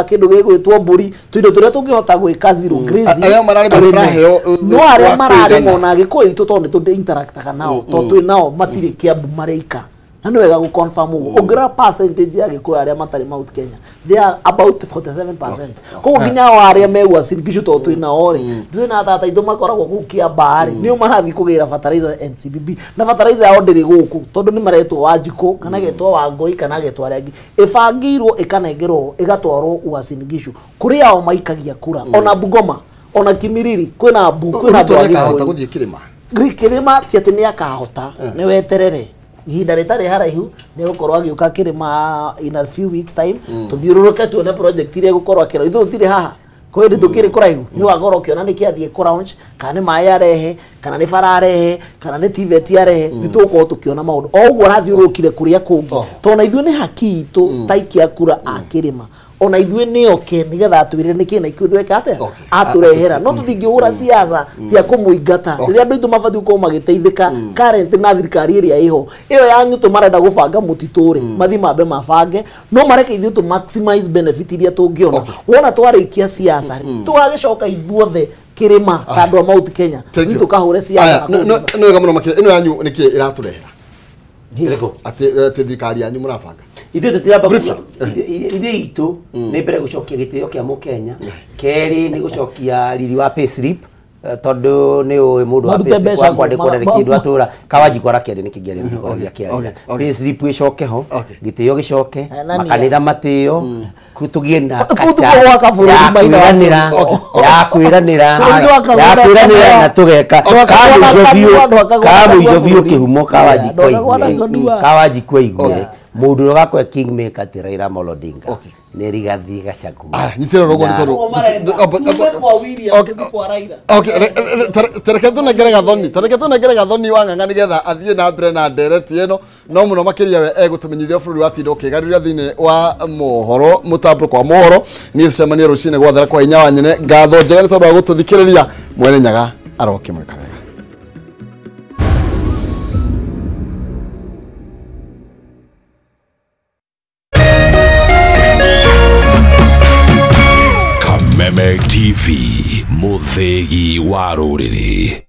kĩndũ gĩgwĩtwo mbũri, tũindo tũrĩa tũngĩhota gwĩka zero grazing. Arĩa mararĩma tũrĩme. Tũraheo, No arĩa wa mararĩma kũigana. ona Agĩkũyũ itũ tondũ nĩ tũ interactaga nao, tondũ twĩ nao matirĩ Kiambu marĩika. Na nĩ wega gũ-confirm ũguo. Ũngĩrora percentage ya Gĩkũyũ arĩa matarĩ Mount Kenya, they are about 47%. Koguo nginya o arĩa me Uasin Gishu tondũ twĩ nao rĩ, twĩ na tata aitũ makoragwo kũu Kĩambaa rĩ, nĩo marathiĩ kũgĩra fertilizer NCBB, na fertilizer yao ndĩrĩ gũkũ tondũ nĩ maretwo Wanjikũ kana getwo Wangũi kana getwo arĩa angĩ, ĩbangĩirwo ĩkanengerwo ĩgatwarwo Uasin Gishu kũrĩa ao maikagia kura, ona Bungoma, ona Kimiriri kwĩna mbu kwĩna Ruto andũ a nĩakahota Gĩkũyũ. gũthiĩ kĩrĩma. Kĩrĩma ti atĩ nĩ akahota, nĩ weterere ihinda rĩtarĩ haraihu nĩ egũkorwo agĩũka kĩrĩma in a few weeks time, tũthiũrũrũke tuone project iria egũkorwo akĩra. Ithuĩ tũtirĩ haha kwĩ hĩndĩ tũkĩrĩ kũraihu, nĩ ũgakorwo ũkĩona nĩ kĩathiĩ kũ launch, kana nĩ maĩ arehe, kana nĩ bara arehe, kana nĩ TVET arehe. Nĩ tũgũkorwo tũkĩona maũndũ o ũguo arathiũrũrũkire kũrĩa kũngĩ, tondũ na ithuĩ nĩ haki itũ ta aikia kura a kĩrĩma, ona ithuĩ nĩ oke nĩgetha atwĩre nĩkĩ na ithuĩ tweka atĩa atũrehera. No tũtingĩhũra siasa cia kũmũingata rĩrĩa andũ aitũ mabatiĩ gũkorwo magĩteithĩka current na thirikari ĩrĩa ĩho. Ĩyo ya nyũtũ marenda gũbanga mũtitũ rĩ, mathiĩ mambe mabange, no mareke ithuĩ tũ maximize benefit iria tũngĩona. Wona twarĩkia siasa rĩ, tũgagĩcoka ithuothe kĩrĩma ta andũ a Mount Kenya Thank ithuĩ you. tũkahũre siasa Aya, na kũu. nĩ wega mũno makĩria. Ĩno yanyu nĩkĩ ĩratũrehera? Ĩrĩkũ? Atĩ thirikari yanyu mũrabanga. Ithuĩ tũtiramba ithuĩ itũ nĩ mbere gũcokia gĩtĩo kĩa mũkenya, kerĩ nĩ gũcokia riri wa payslip, tondũ nĩ ũĩ mũndũ wa Marute payslip mbeca wa kwandĩkwo ndarĩ kĩndũ atũra Kawanjikũ arakĩaria nĩ kĩngĩ arĩa kĩaria. Payslip ĩcoke ho, gĩtĩo gĩcoke, Nani makanitha matĩo, tũgĩe na Kũu tũkorwo gwaka bũrũri ya maitho wa kwĩranĩra, ya kwĩranĩra, Bũrũri wakagwo ya kwĩranĩra na tũgeka Ndwakagwo na kamũico kanua, biũ, ndwakagwo na kamũico kanua biũ bũrũri. kĩhumo Kawanjikũ Ndwakagwo na aigue, kanua. Kawanjikũ aigue mũndũ ũrĩa ũgakorwo kingmaker ti Raila Amolo Odinga, nĩ Rigathi Gachagua. Aya, nyitĩrĩra ũguo nĩ tondũ Tume kwa William, tũthiĩ kwa Raila. Okay, tereke tũnengere Gathoni, tereke tũnengere Gathoni wa Ng'ang'a nĩgetha athiĩ na mbere na ndereti ĩno, no mũno makĩria we egũtũmenyithia bũrũri watinda ũkĩgarũrĩra thĩinĩ wa mohoro mũtambũko wa mohoro. Niĩ tũcemanie rũcinĩ gwathera kwa hinya wa nyene. Ngatho njega nĩ tondũ wa gũtũthikĩrĩria. Mwene Nyaga arokĩmwĩka wega. Kameme TV, Muthegi wa rũrĩrĩ.